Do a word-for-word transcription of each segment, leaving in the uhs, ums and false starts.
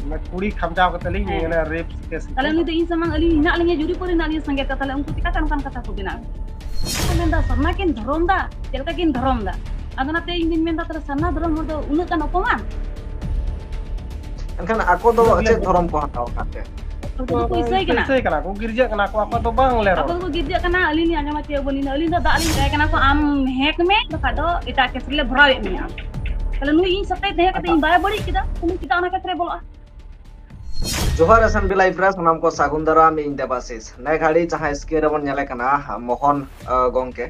ᱢᱟᱱᱮ ᱠᱩᱲᱤ ᱠᱷᱟᱢᱪᱟᱣ ᱠᱟᱛᱮ ᱞᱤᱧ ᱦᱮᱸ᱾ ᱢᱟᱱᱮ ᱨᱮᱯ ᱠᱮᱥ᱾ ᱛᱟᱦᱞᱮ ᱩᱱᱤ ᱫᱚ ᱤᱧ ᱥᱟᱢᱟᱝ ᱟᱹᱞᱤᱧ ᱦᱮᱱᱟᱜ ᱞᱤᱧᱟ, ᱡᱩᱨᱤ ᱯᱟᱹᱨᱤ ᱦᱮᱱᱟᱜ ᱞᱤᱧᱟ ᱥᱟᱸᱜᱮ ᱛᱮ, ᱛᱟᱦᱞᱮ ᱩᱱᱠᱩ ᱪᱤᱠᱟᱛᱮ ᱚᱱᱠᱟᱱ ᱠᱟᱛᱷᱟ ᱠᱚ ᱵᱮᱱᱟᱣ? ᱠᱚ ᱢᱮᱱᱫᱟ ᱥᱟᱨᱱᱟ ᱠᱤᱱ ᱫᱷᱚᱨᱚᱢ ᱫᱟ, ᱪᱮᱫ ᱞᱮᱠᱟ ᱠᱤᱱ ᱫᱷᱚᱨᱚᱢ ᱫᱟ? ᱟᱫᱚ ᱚᱱᱟᱛᱮ ᱤᱧ ᱫᱩᱧ ᱢᱮᱱᱫᱟ, ᱛᱟᱦᱞᱮ ᱥᱟᱨᱱᱟ ᱫᱷᱚᱨᱚᱢ ᱦᱚᱲ ᱫᱚ ᱩᱱᱟᱹᱜ ᱜᱟᱱ ᱚᱯᱚᱢᱟᱱ? ᱮᱱᱠᱷᱟᱱ ᱟᱠᱚ ᱫᱚ ᱪᱮᱫ ᱫᱷᱚᱨᱚᱢ ᱠᱚ ᱦᱟᱛᱟᱣ ᱟᱠᱟᱫ ᱛᱮ? ᱩᱱᱠᱩ ᱫᱚᱠᱚ ᱤᱥᱟᱹᱭ ᱠᱟᱱᱟ᱾ ᱤᱥᱟᱹᱭ ᱠᱟᱱᱟ ᱠᱚ, ᱜᱤᱨᱡᱟᱹᱜ ᱠᱟᱱᱟ ᱠᱚ, ᱟᱠᱚ ᱫᱚ ᱵᱟᱝ ᱞᱮ ᱟᱠᱚ ᱨᱚᱲ᱾ ᱫᱚᱠᱚ ᱜᱤᱨᱡᱟᱹᱜ ᱠᱟᱱᱟ, ᱟᱹᱞᱤᱧ ᱞᱤᱧ ᱟᱸᱡᱚᱢᱟ ᱪᱮᱫ ᱵᱟᱹᱞᱤᱧ, ᱟᱹᱞᱤᱧ ᱫᱚ ᱫᱟᱜ ᱞᱤᱧ ᱢᱮᱛᱟᱭ ᱠᱟᱱᱟ ᱠᱚ, ᱟᱢ ᱦᱮᱸᱠ ᱢᱮ, ᱵᱟᱠᱷᱟᱡ ᱫᱚ ᱮᱴᱟᱜ ᱠᱮᱥ ᱨᱮᱞᱮ ᱵᱷᱚᱨᱟᱣᱮᱫ ᱢᱮᱭᱟ᱾ ᱛᱟᱦᱞᱮ ᱱᱩᱭ ᱤᱧ ᱥᱟᱛᱮᱭ ᱛᱟᱦᱮᱸ ᱠᱟᱛᱮ ᱤᱧ ᱵᱟᱭ ᱵᱟᱹᱲᱤᱡ ᱠᱮᱫᱟ, ᱩᱱᱤ ᱪᱮᱫᱟᱜ ᱚᱱᱟ ᱠᱮᱥ ᱨᱮ ᱵᱚᱞᱚᱜᱼᱟ? ᱡᱚᱦᱟᱨ ᱮᱥ ᱮᱱ ᱵᱤ ᱞᱟᱭᱤᱵᱷ ᱨᱮ ᱥᱟᱱᱟᱢ ᱠᱚ ᱥᱟᱹᱜᱩᱱ ᱫᱟᱨᱟᱢ, ᱤᱧ ᱫᱮᱵᱟᱥᱤᱥ᱾ ᱱᱮ ᱜᱷᱟᱹᱲᱤ ᱡᱟᱦᱟᱸ ᱥᱠᱨᱤᱱ ᱨᱮᱵᱚᱱ ᱧᱮᱞᱮ ᱠᱟᱱᱟ, ᱢᱳᱦᱚᱱ, ᱟ, ᱜᱚᱝᱠᱮ,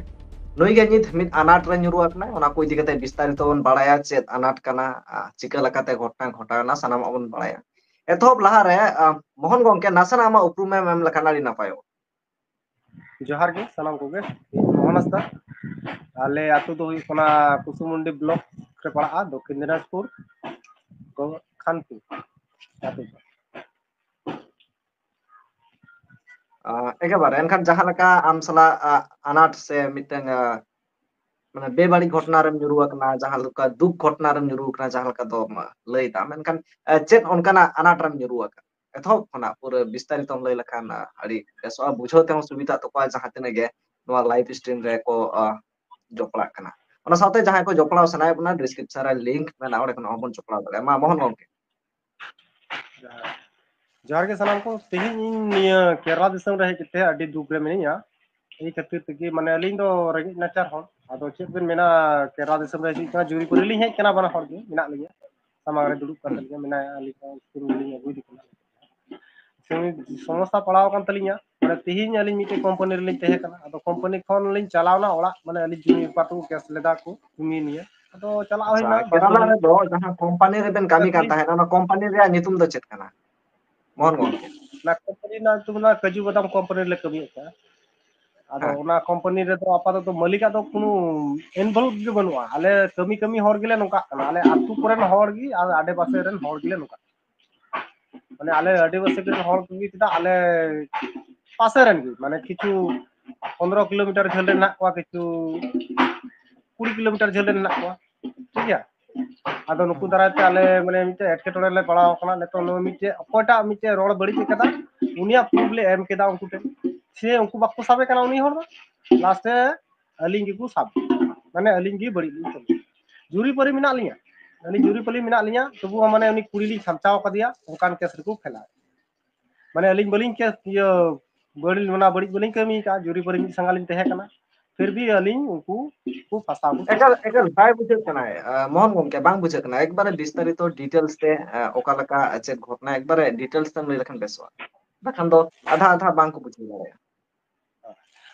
ᱱᱩᱭ ᱜᱮ ᱱᱤᱛ ᱢᱤᱫ ᱟᱱᱟᱴ ᱨᱮ ᱧᱩᱨᱩ ᱟᱠᱟᱱᱟᱭ᱾ ᱚᱱᱟ ᱠᱚ ᱤᱫᱤ ᱠᱟᱛᱮ ᱵᱤᱥᱛᱟᱨᱤᱛᱚ ᱵᱚᱱ ᱵᱟᱲᱟᱭᱟ, ᱪᱮᱫ ᱟᱱᱟᱴ ᱠᱟᱱᱟ, ᱟ, ᱪᱤᱠᱟᱹ ᱞᱮᱠᱟᱛᱮ ᱜᱷᱚᱴᱚᱱᱟ ᱜᱷᱚᱴᱟᱣ ᱮᱱᱟ, ᱥᱟᱱᱟᱢᱟᱜ ᱵᱚᱱ ᱵᱟᱲᱟᱭᱟ᱾ ᱮᱛᱚᱦᱚᱵ ᱞᱟᱦᱟᱨᱮ, ᱟ, ᱢᱳᱦᱚᱱ ᱜᱚᱝᱠᱮ, ᱱᱟᱥᱮᱱᱟᱜ ᱟᱢᱟᱜ ᱩᱯᱨᱩᱢᱮᱢ ᱮᱢ ᱞᱮᱠᱷᱟᱱ ᱟᱹᱰᱤ ᱱᱟᱯᱟᱭᱚᱜᱼᱟ᱾ ᱡᱚᱦᱟᱨ ᱜᱮ ᱥᱟᱱᱟᱢ ᱠᱚᱜᱮ, ᱤᱧ ᱢᱳᱦᱚᱱ ᱦᱟᱸᱥᱫᱟ᱾ ᱟᱞᱮ ᱟᱹᱛᱩ ᱫᱚ ᱦᱩᱭᱩᱜ ᱠᱟᱱᱟ ᱠᱩᱥᱩᱢᱩᱱᱰᱤ ᱵᱞᱚᱠ ᱨᱮ ᱯᱟᱲᱟᱜᱼᱟ, ᱫᱚᱠᱠᱷᱤᱱ ᱫᱤᱱᱟᱡᱽᱯᱩᱨ, ᱠᱷᱟᱱᱯᱩᱨ ᱟᱹᱛᱩ ᱫᱚ᱾ ᱟ, ᱮᱠᱮᱵᱟᱨᱮ, ᱮᱱᱠᱷᱟᱱ ᱡᱟᱦᱟᱸ ᱞᱮᱠᱟ ᱟᱢ ᱥᱟᱞᱟᱜ, ᱟ, ᱟᱱᱟᱴ ᱥᱮ ᱢᱤᱫᱴᱟᱝ, ᱟ, ᱢᱟᱱᱮ ᱵᱮᱵᱟᱹᱲᱤᱡ ᱜᱷᱚᱴᱚᱱᱟ ᱨᱮᱢ ᱧᱩᱨᱩ ᱟᱠᱟᱱᱟ, ᱡᱟᱦᱟᱸ ᱞᱮᱠᱟ ᱫᱩᱠ ᱜᱷᱚᱴᱚᱱᱟ ᱨᱮᱢ ᱧᱩᱨᱩ ᱟᱠᱟᱱᱟ, ᱡᱟᱦᱟᱸ ᱞᱮᱠᱟ ᱫᱚᱢ, ᱟ, ᱞᱟᱹᱭ ᱮᱫᱟ, ᱢᱮᱱᱠᱷᱟᱱ, ᱟ, ᱪᱮᱫ ᱚᱱᱠᱟᱱᱟᱜ ᱟᱱᱟᱴ ᱨᱮᱢ ᱧᱩᱨᱩ ᱟᱠᱟᱱᱟ? ᱮᱛᱚᱦᱚᱵ ᱠᱷᱚᱱᱟᱜ ᱯᱩᱨᱟᱹ ᱵᱤᱥᱛᱟᱨᱤᱛᱚᱢ ᱞᱟᱹᱭ ᱞᱮᱠᱷᱟᱱ, ᱟ, ᱟᱹᱰᱤ ᱵᱮᱥᱚᱜᱼᱟ, ᱵᱩᱡᱷᱟᱹᱣ ᱛᱮᱦᱚᱸ ᱥᱩᱵᱤᱫᱷᱟᱜ ᱛᱟᱠᱚᱣᱟ ᱡᱟᱦᱟᱸ ᱛᱤᱱᱟᱹᱜ ᱜᱮ ᱱᱚᱣᱟ ᱞᱟᱭᱤᱵᱷ ᱥᱴᱨᱤᱢ ᱨᱮᱠᱚ, ᱟ, ᱡᱚᱯᱲᱟᱜ ᱠᱟᱱᱟ᱾ ᱚᱱᱟ ᱥᱟᱶᱛᱮ ᱡᱟᱦᱟᱸᱭ ᱠᱚ ᱡᱚᱯᱲᱟᱣ ᱥᱟᱱᱟᱭᱮᱫ ᱵᱚᱱᱟ, ᱰᱤᱥᱠᱨᱤᱯᱥᱚᱱ ᱨᱮ ᱞᱤᱝᱠ ᱢᱮᱱᱟᱜᱼᱟ, ᱚᱸᱰᱮ ᱠᱷᱚᱱ ᱦᱚᱸᱵᱚᱱ ᱡᱚᱯᱲᱟᱣ ᱫᱟᱲᱮᱭᱟᱜᱼᱟ᱾ ᱢᱟ ᱢᱳᱦᱚᱱ ᱜᱚᱝᱠᱮ᱾ ᱡᱚᱦᱟᱨ ᱜᱮ ᱥᱟᱱᱟᱢ ᱠᱚ᱾ ᱛᱮᱦᱮᱧ ᱤᱧ ᱱᱤᱭᱟᱹ ᱠᱮᱨᱟᱞᱟ ᱫᱤᱥᱚᱢ ᱨᱮ ᱦᱮᱡ ᱠᱟᱛᱮ ᱟᱹᱰᱤ ᱫᱩᱠ ᱨᱮ ᱢᱤᱱᱟᱹᱧᱟ᱾ ᱮᱭ ᱠᱷᱟᱹᱛᱤᱨ ᱛᱮᱜᱮ, ᱢᱟᱱᱮ, ᱟᱹᱞᱤᱧ ᱫᱚ ᱨᱮᱸᱜᱮᱡ ᱱᱟᱪᱟᱨ ᱦᱚᱲ, ᱟᱫᱚ ᱪᱮᱫ ᱵᱮᱱ ᱢᱮᱱᱟ, ᱠᱮᱨᱟᱞᱟ ᱫᱤᱥᱚᱢ ᱨᱮ ᱦᱮᱡ ᱠᱟᱱᱟ, ᱡᱩᱨᱤ ᱯᱟᱹᱨᱤ ᱞᱤᱧ ᱦᱮᱡ ᱠᱟᱱᱟ, ᱵᱟᱱᱟ ᱦᱚᱲ ᱜᱮ ᱢᱮᱱᱟᱜ ᱞᱤᱧᱟ, ᱥᱟᱢᱟᱝ ᱨᱮ ᱫᱩᱲᱩᱵ ᱠᱟᱱ ᱛᱟᱹᱞᱤᱧᱟ, ᱢᱮᱱᱟᱭᱟ, ᱟᱹᱞᱤᱧ ᱦᱚᱸ ᱥᱤᱛᱩᱝ ᱨᱮᱞᱤᱧ ᱟᱹᱜᱩᱭᱮᱫᱮ ᱠᱟᱱᱟ᱾ ᱥᱚᱢᱚᱥᱥᱟ ᱯᱟᱲᱟᱣ ᱟᱠᱟᱱ ᱛᱟᱹᱞᱤᱧᱟ, ᱢᱟᱱᱮ, ᱛᱮᱦᱮᱧ ᱟᱹᱞᱤᱧ ᱢᱤᱫᱴᱮᱡ ᱠᱳᱢᱯᱟᱱᱤ ᱨᱮᱞᱤᱧ ᱛᱟᱦᱮᱸ ᱠᱟᱱᱟ, ᱟᱫᱚ ᱠᱳᱢᱯᱟᱱᱤ ᱠᱷᱚᱱ ᱞᱤᱧ ᱪᱟᱞᱟᱣᱱᱟ ᱚᱲᱟᱜ, ᱢᱟᱱᱮ, ᱟᱹᱞᱤᱧ ᱡᱩᱢᱤ ᱵᱮᱯᱟᱨ ᱛᱮᱠᱚ ᱠᱮᱥ ᱞᱮᱫᱟ ᱠᱚ ᱡᱩᱢᱤ ᱱᱤᱭᱮ, ᱟᱫᱚ ᱪᱟᱞᱟᱜ ᱦᱩᱭᱱᱟ ᱵᱟᱨ ᱠᱮᱨᱟᱞᱟ ᱫᱤᱱ᱾ ᱨᱮᱫᱚ ᱡᱟᱦᱟᱸ ᱠᱳᱢᱯᱟᱱᱤ ᱨᱮᱵᱮᱱ ᱠᱟᱹᱢᱤ ᱠᱟᱱ ᱛᱟᱦᱮᱸᱫ, ᱚᱱᱟ ᱠᱳᱢᱯᱟᱱᱤ ᱨᱮᱭᱟᱜ ᱧᱩᱛᱩᱢ ᱫᱚ ᱪᱮᱫ ᱠᱟᱱᱟ, ᱢᱳᱦᱚᱱ ᱜᱚᱝᱠᱮ? ᱚᱱᱟ ᱠᱳᱢᱯᱟᱱᱤ ᱨᱮᱱᱟᱜ ᱧᱩᱛᱩᱢ ᱫᱚ ᱠᱟᱹᱡᱩ ᱵᱟᱫᱟᱢ ᱠᱳᱢᱯᱟᱱᱤ ᱨᱮᱞᱮ ᱠᱟᱹᱢᱤᱭᱮᱫ ᱛᱟᱦᱮᱸᱫ᱾ ᱟᱫᱚ ᱦᱮᱸ᱾ ᱚᱱᱟ ᱠᱳᱢᱯᱟᱱᱤ ᱨᱮᱫᱚ ᱟᱯᱟᱛᱚᱛᱚ ᱢᱟᱹᱞᱤᱠᱟᱜ ᱫᱚ ᱠᱳᱱᱳ ᱤᱱᱵᱚᱞᱵᱷ ᱜᱮ ᱵᱟᱹᱱᱩᱜᱼᱟ᱾ ᱟᱞᱮ ᱠᱟᱹᱢᱤ ᱠᱟᱹᱢᱤ ᱦᱚᱲ ᱜᱮᱞᱮ ᱱᱚᱝᱠᱟᱜ ᱠᱟᱱᱟ, ᱟᱞᱮ ᱟᱹᱛᱩ ᱠᱚᱨᱮᱱ ᱦᱚᱲ ᱜᱮ ᱟᱨ ᱟᱰᱮ ᱯᱟᱥᱮ ᱨᱮᱱ ᱦᱚᱲ ᱜᱮᱞᱮ ᱱᱚᱝᱠᱟᱜ ᱠᱟᱱᱟ᱾ ᱢᱟᱱᱮ, ᱟᱞᱮ ᱟᱹᱰᱤ ᱯᱟᱥᱮ ᱨᱮᱱ ᱦᱚᱲ ᱠᱚᱜᱮ, ᱪᱮᱫᱟᱜ, ᱟᱞᱮ ᱯᱟᱥᱮ ᱨᱮᱱ ᱜᱮ, ᱢᱟᱱᱮ, ᱠᱤᱪᱷᱩ ᱯᱚᱱᱨᱚ ᱠᱤᱞᱳᱢᱤᱴᱟᱨ ᱡᱷᱟᱹᱞ ᱨᱮ ᱢᱮᱱᱟᱜ ᱠᱚᱣᱟ, ᱠᱤᱪᱷᱩ ᱠᱩᱲᱤ ᱠᱤᱞᱳᱢᱤᱴᱟᱨ ᱡᱷᱟᱹᱞ ᱨᱮ ᱢᱮᱱᱟᱜ ᱠᱚᱣᱟ, ᱴᱷᱤᱠ ᱜᱮᱭᱟ᱾ ᱟᱫᱚ ᱱᱩᱠᱩ ᱫᱟᱨᱟᱭ ᱛᱮ ᱟᱞᱮ ᱢᱟᱱᱮ ᱢᱤᱫᱴᱮᱡ ᱮᱴᱠᱮᱴᱚᱬᱮ ᱞᱮ ᱯᱟᱲᱟᱣ ᱟᱠᱟᱱᱟ᱾ ᱱᱤᱛᱚᱜ ᱱᱩᱭ ᱢᱤᱫᱴᱮᱡ ᱚᱠᱚᱭᱴᱟᱜ ᱢᱤᱫᱴᱮᱡ ᱨᱚᱲ ᱵᱟᱹᱲᱤᱡ ᱟᱠᱟᱫᱟ, ᱩᱱᱤᱭᱟᱜ ᱯᱨᱩᱯᱷ ᱞᱮ ᱮᱢ ᱠᱮᱫᱟ ᱩᱱᱠᱩ ᱴᱷᱮᱱ, ᱥᱮ ᱩᱱᱠᱩ ᱵᱟᱠᱚ ᱥᱟᱵᱮ ᱠᱟᱱᱟ ᱩᱱᱤ ᱦᱚᱲ ᱫᱚ᱾ ᱞᱟᱥᱴ ᱨᱮ ᱟᱹᱞᱤᱧ ᱜᱮᱠᱚ ᱥᱟᱵ, ᱢᱟᱱᱮ ᱟᱹᱞᱤᱧ ᱜᱮ ᱵᱟᱹᱲᱤᱡ ᱞᱤᱧ ᱠᱟᱹᱢᱤ᱾ ᱡᱩᱨᱤ ᱯᱟᱹᱨᱤ ᱢᱮᱱᱟᱜ ᱞᱤᱧᱟ, ᱟᱹᱞᱤᱧ ᱡᱩᱨᱤ ᱯᱟᱹᱨᱤ ᱢᱮᱱᱟᱜ ᱞᱤᱧᱟ, ᱛᱚᱵᱩ ᱦᱚᱸ ᱢᱟᱱᱮ ᱩᱱᱤ ᱠᱩᱲᱤ ᱞᱤᱧ ᱥᱟᱢᱪᱟᱣ ᱠᱟᱫᱮᱭᱟ, ᱚᱱᱠᱟᱱ ᱠᱮᱥ ᱨᱮᱠᱚ ᱯᱷᱮᱞᱟᱣ᱾ ᱢᱟᱱᱮ ᱟᱹᱞᱤᱧ ᱵᱟᱹᱞᱤᱧ ᱠᱮᱥ, ᱤᱭᱟᱹ, ᱵᱟᱹᱲᱤᱡ, ᱚᱱᱟ ᱵᱟᱹᱲᱤᱡ ᱵᱟᱹᱞᱤᱧ ᱠᱟᱹᱢᱤ ᱟᱠᱟᱫᱼᱟ, ᱡᱩᱨᱤ ᱯᱟᱹᱨᱤ ᱢᱤᱫ ᱥᱟᱸᱜᱟ ᱞᱤᱧ ᱛᱟᱦᱮᱸ ᱠᱟᱱᱟ, ᱯᱷᱤᱨ ᱵᱷᱤ ᱟᱹᱞᱤᱧ ᱩᱱᱠᱩ ᱠᱚ ᱯᱷᱟᱸᱥᱟᱣ ᱠᱚ ᱮᱠᱟᱞ, ᱮᱠᱟᱞ ᱵᱟᱭ ᱵᱩᱡᱷᱟᱹᱜ ᱠᱟᱱᱟ, ᱮ, ᱢᱳᱦᱚᱱ ᱜᱚᱢᱠᱮ, ᱵᱟᱝ ᱵᱩᱡᱷᱟᱹᱜ ᱠᱟᱱᱟ᱾ ᱮᱠᱵᱟᱨᱮ ᱵᱤᱥᱛᱟᱨᱤᱛᱚ ᱰᱤᱴᱮᱞᱥ ᱛᱮ, ᱮ, ᱚᱠᱟ ᱞᱮᱠᱟ, ᱪᱮᱫ ᱜᱷᱚᱴᱱᱟ, ᱮᱠᱵᱟᱨᱮ ᱰᱤᱴᱮᱞᱥ ᱛᱮᱢ ᱞᱟᱹᱭ ᱞᱮᱠᱷᱟᱱ ᱵᱮᱥᱚᱜᱼᱟ᱾ ᱵᱟᱠᱷᱟᱱ ᱫᱚ ᱟᱫᱷᱟ ᱟᱫᱷᱟ ᱵᱟᱝ ᱠᱚ ᱵᱩᱡᱷᱟᱹᱣ ᱫᱟᱲᱮᱭᱟᱜᱼᱟ᱾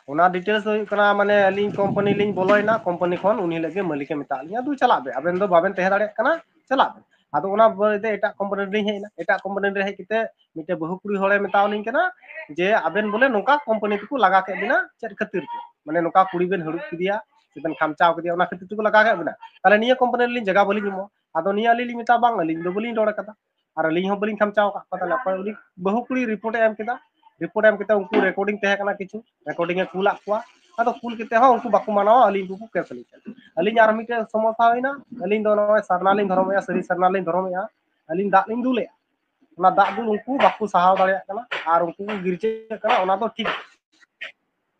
ᱚᱱᱟ ᱰᱤᱴᱮᱞᱥ ᱫᱚ ᱦᱩᱭᱩᱜ ᱠᱟᱱᱟ, ᱢᱟᱱᱮ ᱟᱹᱞᱤᱧ ᱠᱳᱢᱯᱟᱱᱤ ᱞᱤᱧ ᱵᱚᱞᱚᱭᱮᱱᱟ, ᱠᱳᱢᱯᱟᱱᱤ ᱠᱷᱚᱱ ᱩᱱ ᱦᱤᱞᱳᱜ ᱜᱮ ᱢᱟᱹᱞᱤᱠᱮ ᱢᱮᱛᱟᱫ ᱞᱤᱧᱟ, "ᱫᱩ ᱪᱟᱞᱟᱜ ᱯᱮ, ᱟᱵᱮᱱ ᱫᱚ ᱵᱟᱵᱮᱱ ᱛᱟᱦᱮᱸ ᱫᱟᱲᱮᱭᱟᱜ ᱠᱟᱱᱟ, ᱪᱟᱞᱟᱜ ᱯᱮ᱾" ᱟᱫᱚ ᱚᱱᱟ ᱵᱟᱹᱭ ᱛᱮ ᱮᱴᱟᱜ ᱠᱳᱢᱯᱟᱱᱤ ᱨᱮᱞᱤᱧ ᱦᱮᱡ ᱮᱱᱟ᱾ ᱮᱴᱟᱜ ᱠᱳᱢᱯᱟᱱᱤ ᱨᱮ ᱦᱮᱡ ᱠᱟᱛᱮ ᱢᱤᱫᱴᱮᱡ ᱵᱟᱹᱦᱩ ᱠᱩᱲᱤ ᱦᱚᱲᱮ ᱢᱮᱛᱟᱣ ᱞᱤᱧ ᱠᱟᱱᱟ ᱡᱮ, "ᱟᱵᱮᱱ ᱵᱚᱞᱮ ᱱᱚᱝᱠᱟ ᱠᱳᱢᱯᱟᱱᱤ ᱛᱮᱠᱚ ᱞᱟᱜᱟ ᱠᱮᱫ ᱵᱮᱱᱟ, ᱪᱮᱫ ᱠᱷᱟᱹᱛᱤᱨ ᱛᱮ? ᱢᱟᱱᱮ ᱱᱚᱝᱠᱟ ᱠᱩᱲᱤ ᱵᱮᱱ ᱦᱟᱹᱲᱩᱵ ᱠᱮᱫᱮᱭᱟ, ᱥᱮ ᱵᱮᱱ ᱠᱷᱟᱢᱪᱟᱣ ᱠᱮᱫᱮᱭᱟ, ᱚᱱᱟ ᱠᱷᱟᱹᱛᱤᱨ ᱛᱮᱠᱚ ᱞᱟᱜᱟ ᱠᱮᱫ ᱵᱮᱱᱟ᱾ ᱛᱟᱦᱞᱮ ᱱᱤᱭᱟᱹ ᱠᱳᱢᱯᱟᱱᱤ ᱨᱮᱞᱤᱧ ᱡᱟᱭᱜᱟ ᱵᱟᱹᱞᱤᱧ ᱮᱢᱚᱜᱼᱟ?" ᱟᱫᱚ ᱱᱤᱭᱟᱹ ᱟᱹᱞᱤᱧ ᱞᱤᱧ ᱢᱮᱛᱟ, "ᱵᱟᱝ, ᱟᱹᱞᱤᱧ ᱫᱚ ᱵᱟᱹᱞᱤᱧ ᱨᱚᱲ ᱠᱟᱫᱟ, ᱟᱨ ᱟᱹᱞᱤᱧ ᱦᱚᱸ ᱵᱟᱹᱞᱤᱧ ᱠᱷᱟᱢᱪᱟᱣ ᱟᱠᱟᱫ ᱠᱚᱣᱟ᱾" ᱛᱟᱦᱞᱮ ᱚᱠᱚᱭ ᱩᱱᱤ ᱵᱟᱹᱦᱩ ᱠᱩᱲᱤ ᱨᱤᱯᱳᱨᱴ ᱮ ᱮᱢ ᱠᱮᱫᱟ, ᱨᱤᱯᱳᱨᱴ ᱮᱢ ᱠᱟᱛᱮ ᱩᱱᱠᱩ ᱨᱮᱠᱚᱨᱰᱤᱝ ᱛᱟᱦᱮᱸ ᱠᱟᱱᱟ ᱠᱤᱪᱷᱩ, ᱨᱮᱠᱚᱨᱰᱤᱝ ᱮ ᱠᱩᱞᱟᱫ ᱠᱚᱣᱟ᱾ ᱟᱫᱚ ᱠᱩᱞ ᱠᱟᱛᱮ ᱦᱚᱸ ᱩᱱᱠᱩ ᱵᱟᱠᱚ ᱢᱟᱱᱟᱣᱟ, ᱟᱹᱞᱤᱧ ᱠᱚᱠᱚ ᱠᱮᱥ ᱟᱹᱞᱤᱧ ᱠᱟᱱᱟ᱾ ᱟᱹᱞᱤᱧ ᱟᱨ ᱢᱤᱫᱴᱮᱱ ᱥᱚᱢᱚᱥᱥᱟ ᱦᱩᱭᱱᱟ, ᱟᱹᱞᱤᱧ ᱫᱚ ᱱᱚᱜᱼᱚᱭ ᱥᱟᱨᱱᱟ ᱞᱤᱧ ᱫᱷᱚᱨᱚᱢᱮᱜᱼᱟ, ᱥᱟᱹᱨᱤ ᱥᱟᱨᱱᱟ ᱞᱤᱧ ᱫᱷᱚᱨᱚᱢᱮᱜᱼᱟ, ᱟᱹᱞᱤᱧ ᱫᱟᱜ ᱞᱤᱧ ᱫᱩᱞᱮᱜᱼᱟ, ᱚᱱᱟ ᱫᱟᱜ ᱫᱩᱞ ᱩᱱᱠᱩ ᱵᱟᱠᱚ ᱥᱟᱦᱟᱣ ᱫᱟᱲᱮᱭᱟᱜ ᱠᱟᱱᱟ, ᱟᱨ ᱩᱱᱠᱩ ᱠᱚ ᱜᱤᱨᱡᱟᱹᱜ ᱠᱟᱱᱟ, ᱚᱱᱟ ᱫᱚ ᱴᱷᱤᱠ,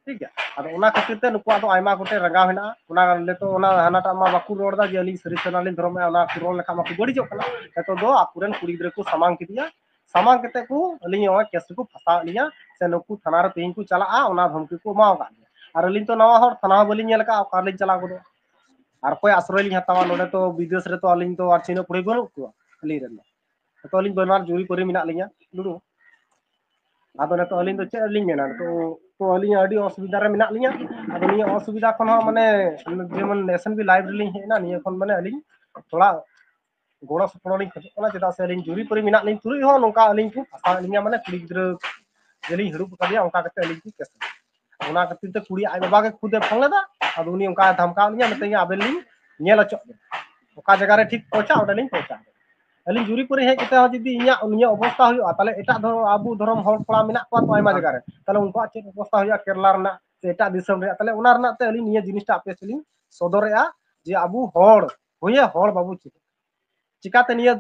ᱴᱷᱤᱠ ᱜᱮᱭᱟ᱾ ᱟᱫᱚ ᱚᱱᱟ ᱠᱷᱟᱹᱛᱤᱨ ᱛᱮ ᱱᱩᱠᱩᱣᱟᱜ ᱫᱚ ᱟᱭᱢᱟ ᱜᱚᱴᱮᱡ ᱨᱟᱸᱜᱟᱣ ᱦᱮᱱᱟᱜᱼᱟ᱾ ᱚᱱᱟ ᱱᱤᱛᱚᱜ ᱚᱱᱟ ᱦᱟᱱᱟᱴᱟᱜ ᱢᱟ ᱵᱟᱠᱚ ᱨᱚᱲ ᱮᱫᱟ ᱡᱮ ᱟᱹᱞᱤᱧ ᱥᱟᱹᱨᱤ ᱥᱟᱨᱱᱟ ᱞᱤᱧ ᱫᱷᱚᱨᱚᱢᱮᱜᱼᱟ, ᱚᱱᱟ ᱠᱚ ᱨᱚᱲ ᱞᱮᱠᱷᱟᱱ ᱢᱟᱠᱚ ᱵᱟᱹᱲᱤᱡᱚᱜ ᱠᱟᱱᱟ᱾ ᱱᱤᱛᱚᱜ ᱫᱚ ᱟᱠᱚᱨᱮᱱ ᱠᱩᱲᱤ ᱜᱤᱫᱽᱨᱟᱹ ᱠᱚ ᱥᱟᱢᱟᱝ ᱠᱮᱫᱮᱭᱟ, ᱥᱟᱢᱟᱝ ᱠᱟᱛᱮ ᱠᱚ ᱟᱹᱞᱤᱧ ᱱᱚᱜᱼᱚᱭ ᱠᱮᱥ ᱨᱮᱠᱚ ᱯᱷᱟᱸᱥᱟᱣᱮᱫ ᱞᱤᱧᱟ, ᱥᱮ ᱱᱩᱠᱩ ᱛᱷᱟᱱᱟ ᱨᱮ ᱛᱮᱦᱮᱧ ᱠᱚ ᱪᱟᱞᱟᱜᱼᱟ, ᱚᱱᱟ ᱫᱷᱚᱢᱠᱤ ᱠᱚ ᱮᱢᱟᱣ ᱟᱠᱟᱫ ᱞᱤᱧᱟ᱾ ᱟᱨ ᱟᱹᱞᱤᱧ ᱛᱚ ᱱᱟᱣᱟ ᱦᱚᱲ, ᱛᱷᱟᱱᱟ ᱦᱚᱸ ᱵᱟᱹᱞᱤᱧ ᱧᱮᱞ ᱟᱠᱟᱫᱼᱟ, ᱚᱠᱟ ᱨᱮᱞᱤᱧ ᱪᱟᱞᱟᱣ ᱜᱚᱫᱚᱜᱼᱟ? ᱟᱨ ᱚᱠᱚᱭ ᱟᱥᱨᱚᱭ ᱞᱤᱧ ᱦᱟᱛᱟᱣᱟ? ᱱᱚᱰᱮ ᱛᱚ ᱵᱤᱫᱮᱥ ᱨᱮ ᱛᱚ ᱟᱹᱞᱤᱧ ᱫᱚ ᱟᱨ ᱪᱤᱱᱦᱟᱹ ᱯᱩᱲᱤ ᱵᱟᱹᱱᱩᱜ ᱠᱚᱣᱟ ᱟᱹᱞᱤᱧ ᱨᱮᱱ ᱫᱚ᱾ ᱱᱤᱛᱚᱜ ᱟᱹᱞᱤᱧ ᱵᱟᱱᱟᱨ ᱡᱩᱨᱤ ᱯᱟᱹᱨᱤ ᱢᱮᱱᱟᱜ ᱞᱤᱧᱟ, ᱫᱩᱲᱩᱵ᱾ ᱟᱫᱚ ᱱᱤᱛᱚᱜ ᱟᱹᱞᱤᱧ ᱫᱚ ᱪᱮᱫ ᱞᱤᱧ ᱢᱮᱱᱟ, ᱱᱤᱛᱚᱜ ᱛᱚ ᱟᱹᱞᱤᱧ ᱟᱹᱰᱤ ᱚᱥᱩᱵᱤᱫᱷᱟ ᱨᱮ ᱢᱮᱱᱟᱜ ᱞᱤᱧᱟ᱾ ᱟᱫᱚ ᱱᱤᱭᱟᱹ ᱚᱥᱩᱵᱤᱫᱷᱟ ᱠᱷᱚᱱ ᱦᱚᱸ ᱢᱟᱱᱮ ᱡᱮᱢᱚᱱ ᱮᱥ ᱮᱱ ᱵᱤ ᱞᱟᱭᱤᱵᱷ ᱨᱮᱞᱤᱧ ᱦᱮᱡ ᱮᱱᱟ, ᱱᱤᱭᱟᱹ ᱠᱷᱚᱱ ᱢᱟᱱᱮ ᱟᱹᱞᱤᱧ ᱛᱷᱚᱲᱟ ᱜᱚᱲᱚ ᱥᱚᱯᱚᱦᱚᱫ ᱞᱤᱧ ᱠᱷᱚᱡᱚᱜ ᱠᱟᱱᱟ, ᱪᱮᱫᱟᱜ ᱥᱮ ᱟᱹᱞᱤᱧ ᱡᱩᱨᱤ ᱯᱟᱹᱨᱤ ᱢᱮᱱᱟᱜ ᱞᱤᱧ ᱛᱩᱞᱩᱡ ᱦᱚᱸ ᱱᱚᱝᱠᱟ ᱟᱹᱞᱤᱧ ᱠᱚ ᱯᱷᱟᱸᱥᱟᱣᱮᱫ ᱞᱤᱧᱟ, ᱢᱟᱱᱮ ᱠᱩᱲᱤ ᱜᱤᱫᱽᱨᱟᱹ ᱡᱮᱞᱤᱧ ᱦᱟᱹᱲᱩᱵ ᱟᱠᱟᱫᱮᱭᱟ, ᱚᱱᱠᱟ ᱠᱟᱛᱮ ᱟᱹᱞᱤᱧ ᱠᱚ ᱠᱮᱥ ᱞᱤᱧᱟ᱾ ᱚᱱᱟ ᱠᱷᱟᱹᱛᱤᱨ ᱛᱮ ᱠᱩᱲᱤ ᱟᱡ ᱵᱟᱵᱟ ᱜᱮ ᱠᱷᱩᱫᱮ ᱯᱷᱳᱱ ᱞᱮᱫᱟ, ᱟᱫᱚ ᱩᱱᱤ ᱚᱱᱠᱟᱭ ᱫᱷᱟᱢᱠᱟᱣ ᱞᱤᱧᱟ, ᱢᱤᱛᱟᱹᱧᱟ, "ᱟᱵᱮᱱ ᱞᱤᱧ ᱧᱮᱞ ᱦᱚᱪᱚᱜ ᱵᱮᱱ, ᱚᱠᱟ ᱡᱟᱭᱜᱟ ᱨᱮ ᱴᱷᱤᱠ ᱯᱚᱭᱥᱟ, ᱚᱸᱰᱮ ᱞᱤᱧ ᱯᱚᱭᱥᱟ ᱵᱮᱱ᱾" ᱟᱹᱞᱤᱧ ᱡᱩᱨᱤ ᱯᱟᱹᱨᱤ ᱦᱮᱡ ᱠᱟᱛᱮ ᱦᱚᱸ ᱡᱩᱫᱤ ᱤᱧᱟᱹᱜ ᱱᱤᱭᱟᱹ ᱚᱵᱚᱥᱛᱟ ᱦᱩᱭᱩᱜᱼᱟ, ᱛᱟᱦᱞᱮ ᱮᱴᱟᱜ ᱫᱷᱚᱨᱚᱢ, ᱟᱵᱚ ᱫᱷᱚᱨᱚᱢ ᱦᱚᱲ ᱠᱚᱲᱟ ᱢᱮᱱᱟᱜ ᱠᱚᱣᱟ ᱛᱚ ᱟᱭᱢᱟ ᱡᱟᱭᱜᱟ ᱨᱮ, ᱛᱟᱦᱞᱮ ᱩᱱᱠᱩᱣᱟᱜ ᱪᱮᱫ ᱚᱵᱚᱥᱛᱟ ᱦᱩᱭᱩᱜᱼᱟ ᱠᱮᱨᱞᱟ ᱨᱮᱱᱟᱜ ᱥᱮ ᱮᱴᱟᱜ ᱫᱤᱥᱚᱢ ᱨᱮᱭᱟᱜ? ᱛᱟᱦᱞᱮ ᱚᱱᱟ ᱨᱮᱱᱟᱜ ᱛᱮ ᱟᱹᱞᱤᱧ ᱱᱤᱭᱟᱹ ᱡᱤᱱᱤᱥᱴᱟ ᱟᱯᱮ ᱥᱮᱫ ᱞᱤᱧ ᱥᱚᱫᱚᱨᱮᱜᱼᱟ ᱡᱮ ᱟᱵᱚ ᱦᱚᱲ ᱦᱩᱭᱟ ᱦᱚᱲ ᱵᱟᱵᱚ ᱪᱮᱫ᱾ ᱪᱤᱠᱟᱛᱮ ᱱᱤᱭᱟᱹ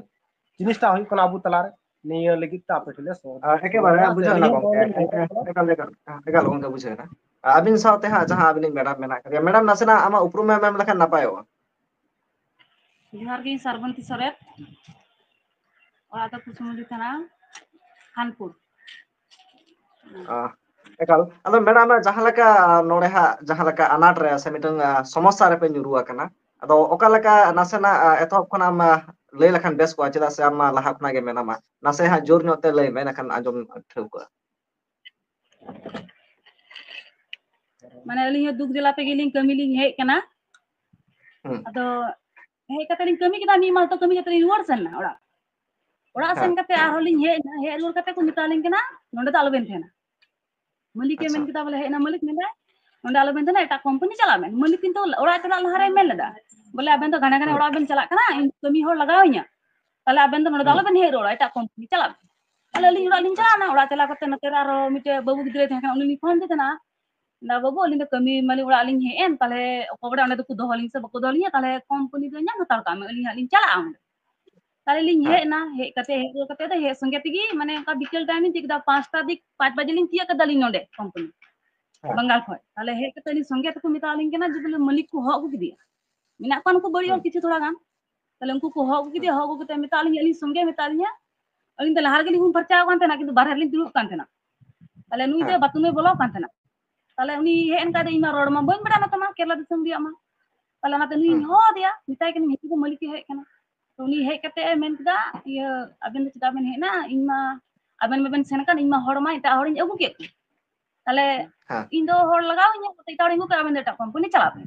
ᱡᱤᱱᱤᱥᱴᱟ ᱦᱩᱭᱩᱜ ᱠᱟᱱᱟ ᱟᱵᱚ ᱛᱟᱞᱟᱨᱮ, ᱱᱤᱭᱟᱹ ᱞᱟᱹᱜᱤᱫ ᱛᱮ ᱟᱯᱮ ᱴᱷᱮᱱ ᱞᱮ ᱥᱚᱦᱚᱨ᱾ ᱮᱠᱮᱵᱟᱨᱮ ᱵᱩᱡᱷᱟᱹᱣ ᱮᱱᱟ ᱜᱚᱢᱠᱮ᱾ ᱮᱠᱟᱞ, ᱮᱠᱟᱞ, ᱮᱠᱟᱞ ᱜᱚᱢᱠᱮ ᱵᱩᱡᱷᱟᱹᱣ ᱮᱱᱟ᱾ ᱟᱹᱵᱤᱱ ᱥᱟᱶᱛᱮ ᱦᱟᱸᱜ ᱡᱟᱦᱟᱸ ᱟᱹᱵᱤᱱᱤᱡ ᱢᱮᱰᱟᱢ ᱢᱮᱱᱟᱜ ᱠᱟᱫᱮᱭᱟ, ᱢᱮᱰᱟᱢ ᱱᱟᱥᱮᱱᱟᱜ ᱟᱢᱟᱜ ᱩᱯᱨᱩᱢ ᱮᱢ ᱮᱢ ᱞᱮᱠᱷᱟᱱ ᱱᱟᱯᱟᱭᱚᱜᱼᱟ᱾ ᱡᱚᱦᱟᱨ ᱜᱮ, ᱥᱟᱨᱵᱚᱱᱛᱤ ᱥᱚᱨᱮᱱ, ᱚᱲᱟᱜ ᱫᱚ ᱠᱩᱥᱩᱢᱩᱰᱤ ᱛᱷᱟᱱᱟ, ᱠᱷᱟᱱᱯᱩᱨ᱾ ᱟᱦ, ᱮᱠᱟᱞ᱾ ᱟᱫᱚ ᱢᱮᱰᱟᱢ, ᱡᱟᱦᱟᱸ ᱞᱮᱠᱟ ᱱᱚᱰᱮ ᱦᱟᱸᱜ ᱡᱟᱦᱟᱸ ᱞᱮᱠᱟ ᱟᱱᱟᱴ ᱨᱮ ᱥᱮ ᱢᱤᱫᱴᱟᱝ, ᱟᱦ, ᱥᱚᱢᱚᱥᱥᱟ ᱨᱮᱯᱮ ᱧᱩᱨᱩ ᱟᱠᱟᱱᱟ, ᱟᱫᱚ ᱚᱠᱟ ᱞᱮᱠᱟ ᱱᱟᱥᱮᱱᱟᱜ, ᱟᱦ, ᱮᱛᱚᱦᱚᱵ ᱠᱷᱚᱱᱟᱜ ᱮᱢ, ᱟᱦ, ᱞᱟᱹᱭ ᱞᱮᱠᱷᱟᱱ ᱵᱮᱥ ᱠᱚᱜᱼᱟ, ᱪᱮᱫᱟᱜ ᱥᱮ ᱟᱢ ᱢᱟ ᱞᱟᱦᱟ ᱠᱷᱚᱱᱟᱜ ᱜᱮ ᱢᱮᱱᱟᱢᱟ᱾ ᱱᱟᱥᱮ ᱦᱟᱸᱜ ᱡᱳᱨ ᱧᱚᱜ ᱛᱮ ᱞᱟᱹᱭ ᱢᱮ, ᱮᱱᱠᱷᱟᱱ ᱟᱸᱡᱚᱢ ᱴᱷᱟᱹᱣᱠᱟᱹᱜᱼᱟ᱾ ᱢᱟᱱᱮ ᱟᱹᱞᱤᱧ ᱦᱚᱸ ᱫᱩᱠ ᱡᱟᱞᱟ ᱛᱮᱜᱮ ᱞᱤᱧ ᱠᱟᱹᱢᱤ ᱞᱤᱧ ᱦᱮᱡ ᱠᱟᱱᱟ᱾ ᱦᱩᱸ᱾ ᱟᱫᱚ ᱦᱮᱡ ᱠᱟᱛᱮ ᱞᱤᱧ ᱠᱟᱹᱢᱤ ᱠᱮᱫᱟ, ᱢᱤᱫ ᱢᱟᱥ ᱫᱚ ᱠᱟᱹᱢᱤ ᱠᱟᱛᱮ ᱞᱤᱧ ᱨᱩᱣᱟᱹᱲ ᱥᱮᱱ ᱮᱱᱟ ᱚᱲᱟᱜ᱾ ᱚᱲᱟᱜ ᱦᱮᱸ᱾ ᱥᱮᱱ ᱠᱟᱛᱮ ᱟᱨᱦᱚᱸ ᱞᱤᱧ ᱦᱮᱡ ᱮᱱᱟ, ᱦᱮᱡ ᱨᱩᱣᱟᱹᱲ ᱠᱟᱛᱮ ᱠᱚ ᱢᱮᱛᱟᱞᱤᱧ ᱠᱟᱱᱟ, "ᱱᱚᱸᱰᱮ ᱫᱚ ᱟᱞᱚᱵᱮᱱ ᱛᱟᱦᱮᱱᱟ᱾" ᱢᱟᱹᱞᱤᱠ ᱮ ᱟᱪᱪᱷᱟ᱾ ᱢᱮᱱ ᱠᱮᱫᱟ, ᱵᱚᱞᱮ ᱦᱮᱡ ᱮᱱᱟ ᱢᱟᱹᱞᱤᱠ, ᱢᱮᱱᱫᱟᱭ, "ᱱᱚᱸᱰᱮ ᱟᱞᱚᱵᱮᱱ ᱛᱟᱦᱮᱱᱟ, ᱮᱴᱟᱜ ᱠᱳᱢᱯᱟᱱᱤ ᱪᱟᱞᱟᱜ ᱵᱮᱱ᱾" ᱢᱟᱹᱞᱤᱠ ᱠᱤᱱᱛᱩ ᱚᱲᱟᱜ ᱪᱟᱞᱟᱜ ᱞᱟᱦᱟᱨᱮᱭ ᱢᱮᱱ ᱞᱮᱫᱟ, ᱵᱚᱞᱮ, "ᱟᱵᱮᱱ ᱫᱚ ᱜᱷᱟᱱᱮ ᱜᱷᱟᱱᱮ ᱦᱩᱸ᱾ ᱚᱲᱟᱜ ᱵᱮᱱ ᱪᱟᱞᱟᱜ ᱠᱟᱱᱟ, ᱤᱧ ᱠᱟᱹᱢᱤ ᱦᱚᱲ ᱞᱟᱜᱟᱣ ᱤᱧᱟ, ᱛᱟᱦᱞᱮ ᱟᱵᱮᱱ ᱫᱚ ᱱᱚᱸᱰᱮ ᱫᱚ ᱦᱩᱸ᱾ ᱟᱞᱚᱵᱮᱱ ᱦᱮᱡ ᱨᱩᱣᱟᱹᱲᱟ, ᱮᱴᱟᱜ ᱠᱳᱢᱯᱟᱱᱤ ᱪᱟᱞᱟᱜ ᱵᱮᱱ᱾" ᱛᱟᱦᱞᱮ ᱟᱹᱞᱤᱧ ᱚᱲᱟᱜ ᱞᱤᱧ ᱟᱪᱪᱷᱟ᱾ ᱪᱟᱞᱟᱣ ᱮᱱᱟ, ᱚᱲᱟᱜ ᱪᱟᱞᱟᱣ ᱠᱟᱛᱮ ᱱᱚᱛᱮ ᱨᱮ ᱟᱨᱦᱚᱸ ᱢᱤᱫᱴᱮᱡ ᱵᱟᱹᱵᱩ ᱜᱤᱫᱽᱨᱟᱹᱭ ᱛᱟᱦᱮᱸ ᱠᱟᱱᱟ, ᱩᱱᱤ ᱞᱤᱧ ᱯᱷᱳᱱ ᱟᱫᱮ ᱛᱟᱦᱮᱱᱟ, ᱫᱟ, "ᱵᱟᱹᱵᱩ, ᱟᱹᱞᱤᱧ ᱫᱚ ᱠᱟᱹᱢᱤ ᱢᱟᱞᱤᱧ ᱚᱲᱟᱜ ᱞᱤᱧ ᱦᱮᱡ ᱮᱱ, ᱛᱟᱦᱞᱮ ᱚᱠᱚᱭ ᱵᱟᱰᱟᱭ ᱚᱸᱰᱮ ᱫᱚᱠᱚ ᱫᱚᱦᱚ ᱞᱤᱧ ᱥᱮ ᱵᱟᱠᱚ ᱫᱚᱦᱚ ᱞᱤᱧᱟ, ᱛᱟᱦᱞᱮ ᱠᱳᱢᱯᱟᱱᱤ ᱫᱚ ᱧᱟᱢ ᱦᱟᱛᱟᱲ ᱠᱟᱜ ᱢᱮ, ᱟᱹᱞᱤᱧ ᱦᱟᱸᱜ ᱞᱤᱧ ᱪᱟᱞᱟᱜᱼᱟ ᱚᱸᱰᱮ᱾" ᱛᱟᱦᱞᱮ ᱞᱤᱧ ᱦᱮᱡ ᱦᱮᱸ᱾ ᱮᱱᱟ, ᱦᱮᱡ ᱠᱟᱛᱮ, ᱦᱮᱡ ᱨᱩᱣᱟᱹᱲ ᱠᱟᱛᱮ ᱫᱚ ᱦᱮᱡ ᱥᱚᱸᱜᱮ ᱛᱮᱜᱮ, ᱢᱟᱱᱮ, ᱚᱱᱠᱟ ᱵᱤᱠᱮᱞ ᱴᱟᱭᱤᱢ ᱤᱧ ᱪᱮᱫ ᱠᱮᱫᱟ, ᱯᱟᱸᱪᱴᱟ ᱫᱤᱠ, ᱯᱟᱸᱪ ᱵᱟᱡᱮ ᱞᱤᱧ ᱛᱤᱭᱟᱹᱜ ᱠᱮᱫᱟ ᱞᱤᱧ ᱱᱚᱸᱰᱮ ᱠᱳᱢᱯᱟᱱᱤ, ᱦᱮᱸ᱾ ᱵᱟᱝᱜᱟᱞ ᱠᱷᱚᱡ᱾ ᱛᱟᱦᱞᱮ ᱦᱮᱡ ᱠᱟᱛᱮ ᱩᱱᱤ ᱥᱚᱸᱜᱮ ᱛᱮᱠᱚ ᱢᱮᱛᱟᱣᱟᱞᱤᱧ ᱠᱟᱱᱟ ᱡᱮ, ᱵᱚᱞᱮ, ᱢᱟᱹᱞᱤᱠ ᱠᱚ ᱦᱚᱦᱚ ᱟᱹᱜᱩ ᱠᱮᱫᱮᱭᱟ, ᱢᱮᱱᱟᱜ ᱠᱚᱣᱟ ᱱᱩᱠᱩ ᱵᱟᱹᱲᱤᱡ ᱦᱚᱲ ᱦᱮᱸ᱾ ᱠᱤᱪᱷᱩ ᱛᱷᱚᱲᱟ ᱜᱟᱱ᱾ ᱛᱟᱦᱞᱮ ᱩᱱᱠᱩ ᱠᱚ ᱦᱚᱦᱚ ᱟᱹᱜᱩ ᱦᱩᱸ᱾ ᱠᱮᱫᱮᱭᱟ, ᱦᱚᱦᱚ ᱟᱹᱜᱩ ᱠᱟᱛᱮ ᱢᱮᱛᱟᱜ ᱞᱤᱧᱟ, ᱟᱹᱞᱤᱧ ᱥᱚᱸᱜᱮ ᱢᱮᱛᱟᱜ ᱞᱤᱧᱟ, ᱟᱹᱞᱤᱧ ᱫᱚ ᱞᱟᱦᱟ ᱨᱮᱜᱮ ᱞᱤᱧ ᱩᱢ ᱯᱷᱟᱨᱪᱟ ᱟᱠᱟᱱ ᱛᱟᱦᱮᱱᱟ, ᱠᱤᱱᱛᱩ ᱵᱟᱨᱦᱮ ᱨᱮᱞᱤᱧ ᱫᱩᱲᱩᱵ ᱠᱟᱱ ᱛᱟᱦᱮᱱᱟ᱾ ᱛᱟᱦᱞᱮ ᱱᱩᱭ ᱫᱚ ᱦᱮᱸ᱾ ᱵᱟᱛᱷᱨᱩᱢᱮ ᱵᱚᱞᱚ ᱠᱟᱱ ᱛᱟᱦᱮᱱᱟ᱾ ᱛᱟᱦᱞᱮ ᱩᱱᱤ ᱦᱮᱡ ᱮᱱ ᱠᱷᱟᱡ ᱫᱚ ᱤᱧ ᱢᱟ ᱨᱚᱲ ᱢᱟ ᱵᱟᱹᱧ ᱵᱟᱲᱟᱭ ᱱᱚᱛᱮ ᱢᱟ ᱠᱮᱨᱞᱟ ᱫᱤᱥᱚᱢ ᱨᱮᱭᱟᱜ ᱢᱟ᱾ ᱛᱟᱦᱞᱮ ᱚᱱᱟᱛᱮ ᱱᱩᱭᱤᱧ ᱦᱩᱸ᱾ ᱦᱚᱦᱚ ᱟᱫᱮᱭᱟ, ᱢᱮᱛᱟᱭ ᱠᱟᱹᱱᱟᱹᱧ, "ᱦᱮᱡ ᱠᱟᱛᱮ ᱢᱟᱹᱞᱤᱠ ᱮ ᱦᱮᱡ ᱠᱟᱱᱟ᱾" ᱛᱚ ᱩᱱᱤ ᱦᱮᱡ ᱠᱟᱛᱮ ᱮ ᱢᱮᱱ ᱠᱮᱫᱟ, ᱤᱭᱟᱹ, "ᱟᱵᱮᱱ ᱫᱚ ᱪᱮᱫᱟᱜ ᱵᱮᱱ ᱦᱮᱡ ᱮᱱᱟ? ᱤᱧ ᱢᱟ, ᱟᱵᱮᱱ ᱢᱟᱵᱮᱱ ᱥᱮᱱ ᱟᱠᱟᱱ, ᱤᱧ ᱢᱟ ᱦᱚᱲ ᱢᱟ ᱮᱴᱟᱜ ᱦᱚᱲᱤᱧ ᱟᱹᱜᱩ ᱠᱮᱫ ᱠᱚ᱾ ᱛᱟᱦᱞᱮ ᱦᱮᱸ᱾ ᱤᱧ ᱫᱚ ᱦᱚᱲ ᱞᱟᱜᱟᱣ ᱤᱧᱟ, ᱮᱴᱟᱜ ᱦᱚᱲᱤᱧ ᱟᱹᱜᱩ ᱠᱮᱫ, ᱟᱵᱮᱱ ᱫᱚ ᱮᱴᱟᱜ ᱠᱳᱢᱯᱟᱱᱤ ᱪᱟᱞᱟᱜ ᱵᱮᱱ᱾"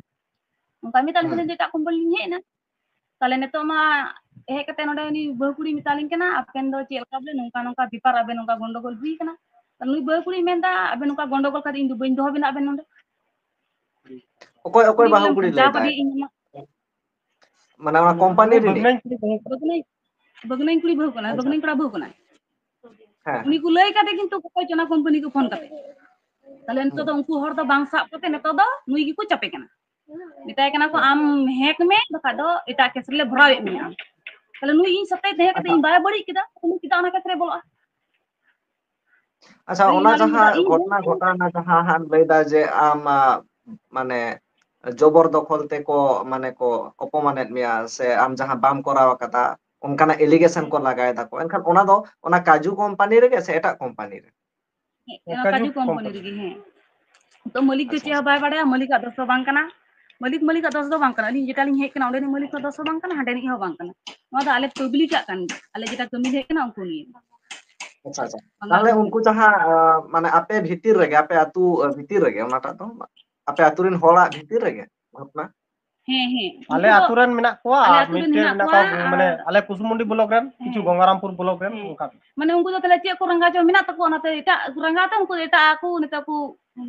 ᱚᱱᱠᱟ ᱢᱮᱛᱟᱞᱤᱧ ᱦᱩᱸ᱾ ᱠᱟᱱᱟ ᱡᱮ, "ᱮᱴᱟᱜ ᱠᱳᱢᱯᱟᱱᱤ ᱞᱤᱧ ᱦᱮᱡ ᱮᱱᱟ᱾" ᱛᱟᱦᱞᱮ ᱱᱤᱛᱚᱜ ᱢᱟ ᱦᱮᱡ ᱠᱟᱛᱮ ᱱᱚᱰᱮ ᱩᱱᱤ ᱵᱟᱹᱦᱩ ᱠᱩᱲᱤ ᱢᱮᱛᱟᱞᱤᱧ ᱠᱟᱱᱟ, "ᱟᱵᱮᱱ ᱫᱚ ᱪᱮᱫ ᱞᱮᱠᱟ ᱵᱚᱞᱮ ᱱᱚᱝᱠᱟ ᱱᱚᱝᱠᱟ ᱵᱮᱯᱟᱨ, ᱟᱵᱮᱱ ᱱᱚᱝᱠᱟ ᱜᱚᱱᱰᱚᱜᱳᱞ ᱦᱩᱭ ᱠᱟᱱᱟ?" ᱛᱟᱦᱞᱮ ᱱᱩᱭ ᱵᱟᱹᱦᱩ ᱠᱩᱲᱤᱭ ᱢᱮᱱᱫᱟ, "ᱟᱵᱮᱱ ᱱᱚᱝᱠᱟ ᱜᱚᱱᱰᱚᱜᱳᱞ ᱠᱷᱟᱱ ᱤᱧ ᱫᱚ ᱵᱟᱹᱧ ᱫᱚᱦᱚ ᱵᱮᱱᱟ ᱟᱵᱮᱱ ᱱᱚᱰᱮ᱾" ᱚᱠᱚᱭ, ᱚᱠᱚᱭ ᱩᱱᱤ ᱵᱟᱹᱦᱩ ᱵᱚᱞᱮ ᱠᱩᱲᱤ ᱵᱷᱮᱡᱟ ᱞᱟᱹᱭᱫᱟᱭ? ᱠᱟᱫᱮᱭᱟ ᱤᱧ ᱢᱟ᱾ ᱢᱟᱱᱮ ᱚᱱᱟ ᱠᱳᱢᱯᱟᱱᱤ ᱨᱤᱱᱤᱡ? ᱵᱟᱹᱜᱽᱱᱟᱹᱧ ᱠᱩᱲᱤ ᱵᱟᱹᱦᱩ ᱠᱟᱱᱟ᱾ ᱵᱟᱹᱜᱽᱱᱟᱹᱧ, ᱵᱟᱹᱜᱽᱱᱟᱹᱧ ᱠᱩᱲᱤ ᱵᱟᱹᱦᱩ ᱠᱟᱱᱟ, ᱟᱪᱪᱷᱟ᱾ ᱵᱟᱹᱜᱽᱱᱟᱹᱧ ᱠᱚᱲᱟ ᱵᱟᱹᱦᱩ ᱠᱟᱱᱟᱭ᱾ ᱦᱮᱸ, ᱩᱱᱤ ᱦᱮᱸ᱾ ᱠᱚ ᱞᱟᱹᱭ ᱠᱟᱫᱮ ᱠᱤᱱᱛᱩ ᱚᱠᱚᱭ ᱪᱚ ᱚᱱᱟ ᱠᱳᱢᱯᱟᱱᱤ ᱠᱚ ᱯᱷᱳᱱ ᱠᱟᱛᱮ᱾ ᱛᱟᱦᱞᱮ ᱱᱤᱛᱚᱜ ᱫᱚ ᱦᱩᱸ᱾ ᱩᱱᱠᱩ ᱦᱚᱲ ᱫᱚ ᱵᱟᱝ ᱥᱟᱵ ᱠᱟᱛᱮ ᱱᱤᱛᱚᱜ ᱫᱚ ᱱᱩᱭ ᱜᱮᱠᱚ ᱪᱟᱯᱮ ᱠᱟᱱᱟ᱾ ᱢᱮᱛᱟᱭ ᱠᱟᱱᱟ ᱠᱚ, "ᱟᱢ ᱦᱮᱸᱠ ᱢᱮ, ᱵᱟᱠᱷᱟᱡ ᱫᱚ ᱮᱴᱟᱜ ᱠᱮᱥ ᱨᱮᱞᱮ ᱵᱷᱚᱨᱟᱣᱮᱫ ᱢᱮᱭᱟ ᱟᱢ᱾" ᱛᱟᱦᱞᱮ ᱱᱩᱭ ᱤᱧ ᱥᱟᱛᱮ ᱛᱟᱦᱮᱸ ᱠᱟᱛᱮ ᱟᱪᱪᱷᱟ᱾ ᱤᱧ ᱵᱟᱭ ᱵᱟᱹᱲᱤᱡ ᱠᱮᱫᱟ, ᱩᱱᱤ ᱪᱮᱫᱟᱜ ᱚᱱᱟ ᱠᱮᱥ ᱨᱮ ᱵᱚᱞᱚᱜᱼᱟ? ᱟᱪᱪᱷᱟ, ᱛᱚ ᱤᱧ ᱚᱱᱟ ᱢᱟᱞᱤᱧ ᱡᱟᱦᱟᱸ ᱤᱧ ᱜᱷᱚᱴᱚᱱᱟ ᱜᱷᱚᱴᱟᱣᱱᱟ, ᱡᱟᱦᱟᱸ ᱦᱟᱸᱜ ᱞᱟᱹᱭᱫᱟ ᱡᱮ ᱟᱢ, ᱟ, ᱢᱟᱱᱮ ᱡᱚᱵᱚᱨ ᱫᱚᱠᱷᱚᱞ ᱛᱮᱠᱚ, ᱢᱟᱱᱮ ᱠᱚ ᱚᱯᱚᱢᱟᱱᱮᱫ ᱢᱮᱭᱟ ᱥᱮ ᱟᱢ ᱡᱟᱦᱟᱸ ᱵᱟᱢ ᱠᱚᱨᱟᱣ ᱟᱠᱟᱫᱟ, ᱚᱱᱠᱟᱱᱟᱜ ᱮᱞᱤᱜᱮᱥᱚᱱ ᱠᱚ ᱞᱟᱜᱟᱭ ᱫᱟᱠᱚ, ᱮᱱᱠᱷᱟᱱ ᱚᱱᱟ ᱫᱚ ᱚᱱᱟ ᱠᱟᱡᱩ ᱠᱚᱢᱯᱟᱱᱤ ᱨᱮᱜᱮ ᱥᱮ ᱮᱴᱟᱜ ᱠᱚᱢᱯᱟᱱᱤ ᱨᱮ? ᱦᱮᱸ, ᱚᱱᱟ ᱠᱟᱡᱩ ᱠᱚᱢᱯᱟᱱᱤ ᱨᱮᱜᱮ, ᱦᱮᱸ᱾ ᱛᱚ ᱢᱟᱹᱞᱤᱠ ᱫᱚ ᱟᱪᱪᱷᱟ, ᱪᱮᱫ ᱦᱚᱸ ᱟᱪᱪᱷᱟ᱾ ᱵᱟᱭ ᱵᱟᱲᱟᱭᱟ, ᱢᱟᱹᱞᱤᱠᱟᱜ ᱫᱚᱥ ᱫᱚ ᱵᱟᱝ ᱠᱟᱱᱟ᱾ ᱢᱟᱹᱞᱤᱠ, ᱢᱟᱹᱞᱤᱠᱟᱜ ᱫᱚᱥ ᱫᱚ ᱵᱟᱝ ᱠᱟᱱᱟ᱾ ᱟᱹᱞᱤᱧ ᱡᱮᱴᱟ ᱞᱤᱧ ᱦᱮᱡ ᱠᱟᱱᱟ, ᱚᱸᱰᱮᱱᱤᱡ ᱢᱟᱹᱞᱤᱠ ᱦᱚᱸ ᱫᱚᱥ ᱦᱚᱸ ᱵᱟᱝ ᱠᱟᱱᱟ, ᱦᱟᱸᱰᱮᱱᱤᱡ ᱦᱚᱸ ᱵᱟᱝ ᱠᱟᱱᱟ᱾ ᱱᱚᱣᱟ ᱫᱚ ᱟᱞᱮ ᱯᱟᱵᱽᱞᱤᱠᱟᱜ ᱠᱟᱱ ᱜᱮᱭᱟ, ᱟᱞᱮ ᱡᱮᱴᱟ ᱠᱟᱹᱢᱤ ᱞᱮ ᱦᱮᱡ ᱠᱟᱱᱟ, ᱩᱱᱠᱩ ᱱᱤᱭᱮ᱾ ᱟᱪᱪᱷᱟ, ᱟᱪᱪᱷᱟ᱾ ᱵᱟᱝᱟ ᱛᱟᱦᱞᱮ ᱟᱹᱞᱤᱧ ᱩᱱᱠᱩ ᱡᱟᱦᱟᱸ, ᱟ, ᱢᱟᱱᱮ ᱟᱯᱮ ᱵᱷᱤᱛᱤᱨ ᱨᱮᱜᱮ, ᱟᱯᱮ ᱟᱹᱛᱩ, ᱟ, ᱵᱷᱤᱛᱤᱨ ᱨᱮᱜᱮ ᱚᱱᱟᱴᱟᱜ ᱫᱚ, ᱟᱯᱮ ᱟᱹᱛᱩ ᱨᱮᱱ ᱦᱚᱲᱟᱜ ᱵᱷᱤᱛᱤᱨ ᱨᱮᱜᱮ ᱜᱷᱚᱴᱚᱱᱟ? ᱦᱮᱸ, ᱦᱮᱸ, ᱟᱞᱮ ᱩᱱᱠᱩ ᱫᱚ ᱟᱹᱛᱩ ᱨᱮᱱ ᱢᱮᱱᱟᱜ ᱠᱚᱣᱟ, ᱟᱞᱮ ᱟᱨ ᱟᱹᱛᱩ ᱨᱮᱱ ᱢᱤᱫᱴᱮᱱ ᱦᱮᱱᱟᱜ ᱢᱮᱱᱟᱜ ᱠᱚᱣᱟ, ᱠᱚᱣᱟ, ᱢᱟᱱᱮ ᱟᱨ ᱟᱞᱮ ᱠᱩᱥᱩᱢᱩᱱᱰᱤ ᱵᱞᱚᱠ ᱨᱮᱱ, ᱠᱤᱪᱷᱩ ᱦᱮᱸ, ᱜᱚᱝᱜᱟᱨᱟᱢᱯᱩᱨ ᱵᱞᱚᱠ ᱨᱮᱱ, ᱦᱮᱸ᱾ ᱚᱱᱠᱟ᱾ ᱢᱟᱱᱮ ᱩᱱᱠᱩ ᱫᱚ ᱛᱟᱦᱞᱮ ᱪᱮᱫ ᱠᱚ ᱨᱟᱸᱜᱟᱣ ᱪᱚ ᱢᱮᱱᱟᱜ ᱛᱟᱠᱚᱣᱟ, ᱚᱱᱟᱛᱮ ᱮᱴᱟᱜ ᱠᱚ ᱨᱟᱸᱜᱟᱣ ᱛᱮ ᱩᱱᱠᱩ ᱫᱚ ᱮᱴᱟᱜ ᱟᱠᱚ ᱱᱮᱛᱟ ᱠᱚ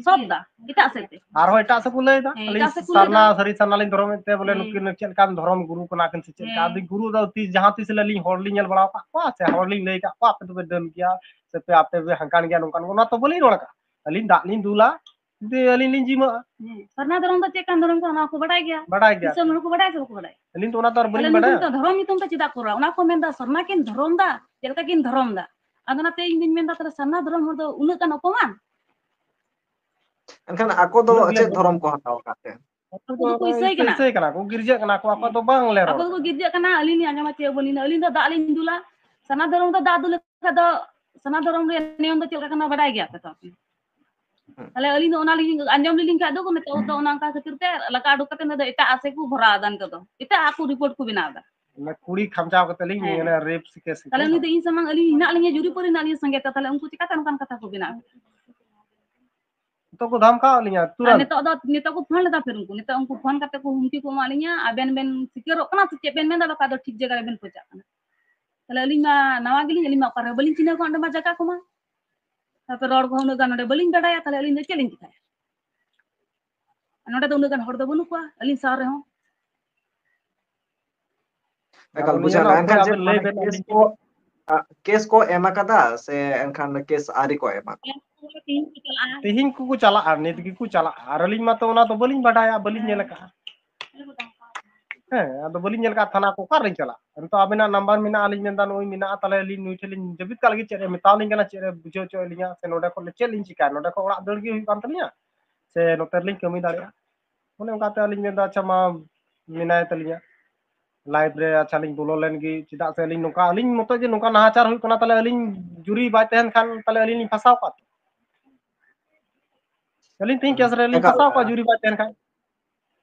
ᱥᱚᱵ ᱫᱟ, ᱮᱴᱟᱜ ᱥᱮᱫ ᱛᱮ᱾ ᱟᱨᱦᱚᱸ ᱮᱴᱟᱜ ᱥᱮᱫ ᱠᱚ ᱞᱟᱹᱭ ᱫᱟ, ᱦᱮᱸ, ᱟᱹᱞᱤᱧ ᱮᱴᱟᱜ ᱥᱮᱫ ᱠᱚ ᱞᱟᱹᱭ ᱥᱟᱨᱱᱟ ᱫᱟ᱾ ᱥᱟᱹᱨᱤ ᱥᱟᱨᱱᱟ ᱞᱤᱧ ᱫᱷᱚᱨᱚᱢᱮᱫ ᱛᱮ ᱵᱚᱞᱮ ᱦᱮᱸ᱾ ᱱᱩᱠᱤᱱ ᱪᱮᱫ ᱞᱮᱠᱟᱱ ᱫᱷᱚᱨᱚᱢ ᱜᱩᱨᱩ ᱠᱟᱱᱟ ᱠᱤᱱ ᱥᱮ ᱪᱮᱫ ᱞᱮᱠᱟ᱾ ᱦᱮᱸ᱾ ᱟᱫᱚ ᱜᱩᱨᱩ ᱫᱚ ᱛᱤᱥ ᱡᱟᱦᱟᱸ ᱛᱤᱥ ᱞᱮ ᱟᱹᱞᱤᱧ ᱦᱚᱲ ᱞᱤᱧ ᱧᱮᱞ ᱵᱟᱲᱟ ᱟᱠᱟᱫ ᱠᱚᱣᱟ ᱥᱮ ᱦᱚᱲ ᱞᱤᱧ ᱞᱟᱹᱭ ᱟᱠᱟᱫ ᱠᱚᱣᱟ, ᱟᱯᱮ ᱫᱚᱯᱮ ᱰᱟᱹᱱ ᱜᱮᱭᱟ ᱥᱮ ᱯᱮ ᱟᱯᱮ ᱫᱚᱯᱮ ᱦᱟᱱᱠᱟᱱ ᱜᱮᱭᱟ, ᱱᱚᱝᱠᱟᱱ, ᱚᱱᱟ ᱛᱚ ᱵᱟᱹᱞᱤᱧ ᱨᱚᱲ ᱟᱠᱟᱫ᱾ ᱟᱹᱞᱤᱧ ᱫᱟᱜ ᱞᱤᱧ ᱫᱩᱞᱟ, ᱡᱩᱫᱤ ᱟᱹᱞᱤᱧ ᱞᱤᱧ ᱡᱤᱢᱟᱹᱜᱼᱟ᱾ ᱦᱮᱸ, ᱥᱟᱨᱱᱟ ᱫᱷᱚᱨᱚᱢ ᱫᱚ ᱪᱮᱫ ᱠᱟᱱ ᱫᱷᱚᱨᱚᱢ ᱠᱟᱱᱟ, ᱚᱱᱟ ᱠᱚ ᱵᱟᱰᱟᱭ ᱜᱮᱭᱟ? ᱵᱟᱰᱟᱭ ᱜᱮᱭᱟ᱾ ᱫᱤᱥᱚᱢ ᱦᱚᱲ ᱠᱚ ᱵᱟᱰᱟᱭᱟ ᱥᱮ ᱵᱟᱠᱚ ᱵᱟᱰᱟᱭᱟ? ᱟᱹᱞᱤᱧ ᱫᱚ ᱚᱱᱟ ᱫᱚ ᱟᱨ ᱛᱟᱦᱞᱮ ᱵᱟᱹᱞᱤᱧ ᱱᱩᱠᱩ ᱵᱟᱰᱟᱭᱟ᱾ ᱫᱚ ᱫᱷᱚᱨᱚᱢ ᱧᱩᱛᱩᱢ ᱛᱮ ᱪᱮᱫᱟᱜ ᱠᱚ ᱨᱚᱲᱟ? ᱚᱱᱟ ᱠᱚ ᱢᱮᱱᱫᱟ ᱥᱟᱨᱱᱟ ᱠᱤᱱ ᱫᱷᱚᱨᱚᱢ ᱫᱟ, ᱪᱮᱫ ᱞᱮᱠᱟ ᱠᱤᱱ ᱫᱷᱚᱨᱚᱢ ᱫᱟ᱾ ᱟᱫᱚ ᱚᱱᱟᱛᱮ ᱤᱧ ᱫᱩᱧ ᱢᱮᱱᱫᱟ, ᱛᱟᱦᱞᱮ ᱥᱟᱨᱱᱟ ᱫᱷᱚᱨᱚᱢ ᱦᱚᱲ ᱫᱚ ᱩᱱᱟᱹᱜ ᱜᱟᱱ ᱚᱯᱚᱢᱟᱱ? ᱮᱱᱠᱷᱟᱱ ᱟᱠᱚ ᱫᱚ ᱩᱱᱟᱹᱜ ᱜᱮᱞᱮ ᱪᱮᱫ ᱫᱷᱚᱨᱚᱢ ᱠᱚ ᱦᱟᱛᱟᱣ ᱟᱠᱟᱫ ᱛᱮ? ᱟᱠᱚ ᱩᱱᱠᱩ ᱫᱚᱠᱚ ᱤᱥᱟᱹᱭ ᱠᱟᱱᱟ᱾ ᱤᱥᱟᱹᱭ ᱠᱟᱱᱟ ᱠᱚ, ᱜᱤᱨᱡᱟᱹᱜ ᱠᱟᱱᱟ ᱠᱚ, ᱟᱠᱚ ᱦᱮᱸ᱾ ᱫᱚ ᱵᱟᱝ ᱞᱮ ᱨᱚᱲ ᱟᱠᱚ ᱫᱚᱠᱚ ᱠᱟᱱᱟ᱾ ᱜᱤᱨᱡᱟᱹᱜ ᱠᱟᱱᱟ, ᱟᱹᱞᱤᱧ ᱞᱤᱧ ᱟᱸᱡᱚᱢᱟ ᱪᱮᱫ ᱵᱚᱞᱤᱧ, ᱟᱹᱞᱤᱧ ᱫᱚ ᱫᱟᱜ ᱞᱤᱧ ᱫᱩᱞᱟ, ᱥᱟᱨᱱᱟ ᱫᱷᱚᱨᱚᱢ ᱫᱚ ᱫᱟᱜ ᱫᱩᱞ ᱞᱮᱠᱷᱟᱱ ᱫᱚ, ᱥᱟᱨᱱᱟ ᱫᱷᱚᱨᱚᱢ ᱨᱮᱭᱟᱜ ᱱᱤᱭᱚᱢ ᱫᱚ ᱪᱮᱫ ᱞᱮᱠᱟ ᱠᱟᱱᱟ ᱵᱟᱰᱟᱭ ᱜᱮᱭᱟ ᱯᱮ ᱛᱚ ᱟᱯᱮ? ᱦᱮᱸ᱾ ᱛᱟᱦᱞᱮ ᱟᱹᱞᱤᱧ ᱫᱚ ᱚᱱᱟ ᱞᱤᱧ ᱟᱸᱡᱚᱢ ᱞᱤᱧ ᱠᱷᱟᱡ ᱫᱚ ᱱᱤᱛᱚᱜ ᱫᱚ ᱚᱱᱟ ᱚᱱᱠᱟ ᱠᱷᱟᱹᱛᱤᱨ ᱛᱮ ᱞᱟᱠᱟ ᱩᱰᱩᱠ ᱠᱟᱛᱮ ᱱᱤᱛᱚᱜ ᱫᱚ ᱮᱴᱟᱜ ᱟᱥᱮ ᱠᱚ ᱵᱷᱚᱨᱟᱣ ᱮᱫᱟ, ᱱᱤᱛᱚᱜ ᱫᱚ ᱮᱴᱟᱜ ᱟᱠᱚ ᱨᱤᱯᱳᱨᱴ ᱠᱚ ᱵᱮᱱᱟᱣ ᱮᱫᱟ᱾ ᱢᱟᱱᱮ ᱠᱩᱲᱤ ᱠᱷᱟᱢᱪᱟᱣ ᱠᱟᱛᱮ ᱞᱤᱧ ᱦᱮᱸ᱾ ᱢᱟᱱᱮ ᱨᱮᱯ ᱥᱮ ᱠᱮᱥ ᱛᱟᱦᱞᱮ ᱠᱮᱫᱟ᱾ ᱩᱱᱤ ᱫᱚ ᱤᱧ ᱥᱟᱢᱟᱝ ᱟᱹᱞᱤᱧ ᱦᱮᱱᱟᱜ ᱞᱤᱧᱟ, ᱡᱩᱨᱤᱯᱟᱹᱨᱤ ᱦᱮᱱᱟᱜ ᱞᱤᱧᱟ ᱥᱚᱸᱜᱮ ᱛᱮ, ᱛᱟᱦᱞᱮ ᱩᱱᱠᱩ ᱪᱤᱠᱟᱛᱮ ᱚᱱᱠᱟᱱ ᱠᱟᱛᱷᱟ ᱠᱚ ᱵᱮᱱᱟᱣ ᱮᱫᱟ? ᱱᱤᱛᱚᱜ ᱠᱚ ᱫᱷᱟᱢᱠᱟᱣ ᱞᱤᱧᱟ ᱟᱨ ᱛᱩᱨᱟᱹᱱᱛ᱾ ᱱᱤᱛᱚᱜ ᱫᱚ, ᱱᱤᱛᱚᱜ ᱠᱚ ᱯᱷᱳᱱ ᱞᱮᱫᱟ ᱯᱷᱤᱨ ᱩᱱᱠᱩ, ᱱᱤᱛᱚᱜ ᱩᱱᱠᱩ ᱯᱷᱳᱱ ᱠᱟᱛᱮ ᱠᱚ ᱦᱩᱢᱠᱤ ᱠᱚ ᱮᱢᱟᱜ ᱞᱤᱧᱟ, ᱟᱵᱮᱱ ᱵᱮᱱ ᱥᱤᱠᱟᱹᱨᱚᱜ ᱠᱟᱱᱟ ᱥᱮ ᱪᱮᱫ ᱵᱮᱱ ᱢᱮᱱᱫᱟ, ᱵᱟᱠᱷᱟᱡ ᱫᱚ ᱴᱷᱤᱠ ᱡᱟᱭᱜᱟ ᱨᱮᱵᱮᱱ ᱯᱳᱸᱪᱷᱟᱜ ᱠᱟᱱᱟ᱾ ᱛᱟᱦᱞᱮ ᱟᱹᱞᱤᱧ ᱢᱟ ᱱᱟᱣᱟ ᱜᱮᱞᱤᱧ, ᱟᱹᱞᱤᱧ ᱢᱟ ᱚᱠᱟ ᱨᱮᱦᱚᱸ ᱵᱟᱹᱞᱤᱧ ᱪᱤᱱᱦᱟᱹᱣ ᱠᱚᱣᱟ ᱚᱸᱰᱮ ᱢᱟ ᱡᱟᱭᱜᱟ ᱠᱚᱢᱟ᱾ ᱛᱟᱨᱯᱚᱨ ᱨᱚᱲ ᱠᱚᱦᱚᱸ ᱩᱱᱟᱹᱜ ᱜᱟᱱ ᱱᱚᱰᱮ ᱵᱟᱹᱞᱤᱧ ᱵᱟᱰᱟᱭᱟ, ᱛᱟᱦᱞᱮ ᱟᱹᱞᱤᱧ ᱫᱚ ᱪᱮᱫ ᱞᱤᱧ ᱪᱤᱠᱟᱹᱭᱟ? ᱱᱚᱰᱮ ᱫᱚ ᱩᱱᱟᱹᱜ ᱜᱟᱱ ᱦᱚᱲ ᱫᱚ ᱵᱟᱹᱱᱩᱜ ᱠᱚᱣᱟ ᱟᱹᱞᱤᱧ ᱥᱟᱶ ᱨᱮᱦᱚᱸ᱾ ᱮᱠᱟᱞ ᱟᱫᱚ ᱵᱩᱡᱷᱟᱹᱣ ᱱᱤᱭᱟᱹ ᱮᱱᱟ᱾ ᱚᱠᱛᱚ ᱮᱱᱠᱷᱟᱱ ᱪᱮᱫ ᱟᱵᱮᱱ ᱞᱟᱹᱭ ᱢᱟᱱᱮ ᱵᱮᱱ, ᱠᱮᱥ ᱟᱹᱞᱤᱧ ᱠᱚ, ᱟ, ᱠᱮᱥ ᱠᱚ ᱮᱢ ᱟᱠᱟᱫᱟ ᱥᱮ ᱮᱱᱠᱷᱟᱱ ᱠᱮᱥ ᱟᱹᱣᱨᱤ ᱠᱚ ᱮᱢᱟ? ᱛᱮᱦᱤᱧ ᱠᱚ ᱪᱟᱞᱟᱜᱼᱟ, ᱱᱤᱛ ᱜᱮᱠᱚ ᱪᱟᱞᱟᱜᱼᱟ᱾ ᱟᱨ ᱟᱹᱞᱤᱧ ᱢᱟᱛᱚ ᱚᱱᱟ ᱫᱚ ᱵᱟᱹᱞᱤᱧ ᱵᱟᱰᱟᱭᱟ, ᱵᱟᱹᱞᱤᱧ ᱧᱮᱞ ᱟᱠᱟᱫᱼᱟ᱾ ᱦᱮᱸ, ᱟᱫᱚ ᱵᱟᱹᱞᱤᱧ ᱧᱮᱞ ᱟᱠᱟᱫ ᱛᱷᱟᱱᱟ ᱠᱚ, ᱚᱠᱟ ᱨᱮᱞᱤᱧ ᱪᱟᱞᱟᱜᱼᱟ? ᱱᱤᱛᱚᱜ ᱟᱵᱮᱱᱟᱜ ᱱᱟᱢᱵᱟᱨ ᱢᱮᱱᱟᱜᱼᱟ, ᱟᱹᱞᱤᱧ ᱢᱮᱱᱫᱟ ᱱᱩᱭ ᱢᱮᱱᱟᱜᱼᱟ, ᱛᱟᱦᱚᱞᱮ ᱟᱹᱞᱤᱧ ᱱᱩᱭ ᱴᱷᱮᱱ ᱞᱤᱧ ᱡᱟᱹᱯᱤᱫ ᱠᱟᱜ ᱞᱟᱹᱜᱤᱫ, ᱪᱮᱫ ᱮ ᱢᱮᱛᱟᱣᱟᱞᱤᱧ ᱠᱟᱱᱟ, ᱪᱮᱫ ᱮ ᱵᱩᱡᱷᱟᱹᱣ ᱦᱚᱪᱚᱭᱮᱫ ᱞᱤᱧᱟ, ᱥᱮ ᱱᱚᱰᱮ ᱠᱷᱚᱱ ᱪᱮᱫ ᱞᱤᱧ ᱪᱤᱠᱟᱹᱭᱟ, ᱱᱚᱰᱮ ᱠᱷᱚᱱ ᱚᱲᱟᱜ ᱫᱟᱹᱲ ᱜᱮ ᱦᱩᱭᱩᱜ ᱠᱟᱱ ᱛᱟᱹᱞᱤᱧᱟ, ᱥᱮ ᱱᱚᱛᱮ ᱨᱮᱞᱤᱧ ᱠᱟᱹᱢᱤ ᱫᱟᱲᱮᱭᱟᱜᱼᱟ? ᱚᱱᱮ ᱚᱱᱠᱟᱛᱮ ᱟᱹᱞᱤᱧ ᱢᱮᱱᱫᱟ, ᱟᱪᱪᱷᱟ ᱢᱟ ᱢᱮᱱᱟᱭ ᱛᱟᱹᱞᱤᱧᱟ ᱞᱟᱭᱤᱵᱷ ᱨᱮ, ᱟᱪᱪᱷᱟ ᱞᱤᱧ ᱵᱚᱞᱚ ᱞᱮᱱ ᱜᱮ, ᱪᱮᱫᱟᱜ ᱥᱮ ᱟᱹᱞᱤᱧ ᱱᱚᱝᱠᱟ, ᱟᱹᱞᱤᱧ ᱢᱚᱛᱚ ᱡᱮ ᱱᱚᱝᱠᱟ ᱱᱟᱦᱟᱪᱟᱨ ᱦᱩᱭᱩᱜ ᱠᱟᱱᱟ, ᱛᱟᱦᱚᱞᱮ ᱟᱹᱞᱤᱧ ᱡᱩᱨᱤ ᱵᱟᱭ ᱛᱟᱦᱮᱱ ᱠᱷᱟᱱ ᱛᱟᱦᱚᱞᱮ ᱟᱹᱞᱤᱧ ᱞᱤᱧ ᱯᱷᱟᱸᱥᱟᱣ ᱠᱚᱜᱼᱟ ᱛᱚ᱾ ᱟᱹᱞᱤᱧ ᱛᱮᱦᱮᱧ ᱠᱮᱥ ᱨᱮᱞᱤᱧ ᱮᱠᱟᱞ, ᱯᱷᱟᱸᱥᱟᱣ ᱠᱚᱜᱼᱟ ᱡᱩᱨᱤ ᱵᱟᱭ ᱛᱟᱦᱮᱱ ᱠᱷᱟᱱ᱾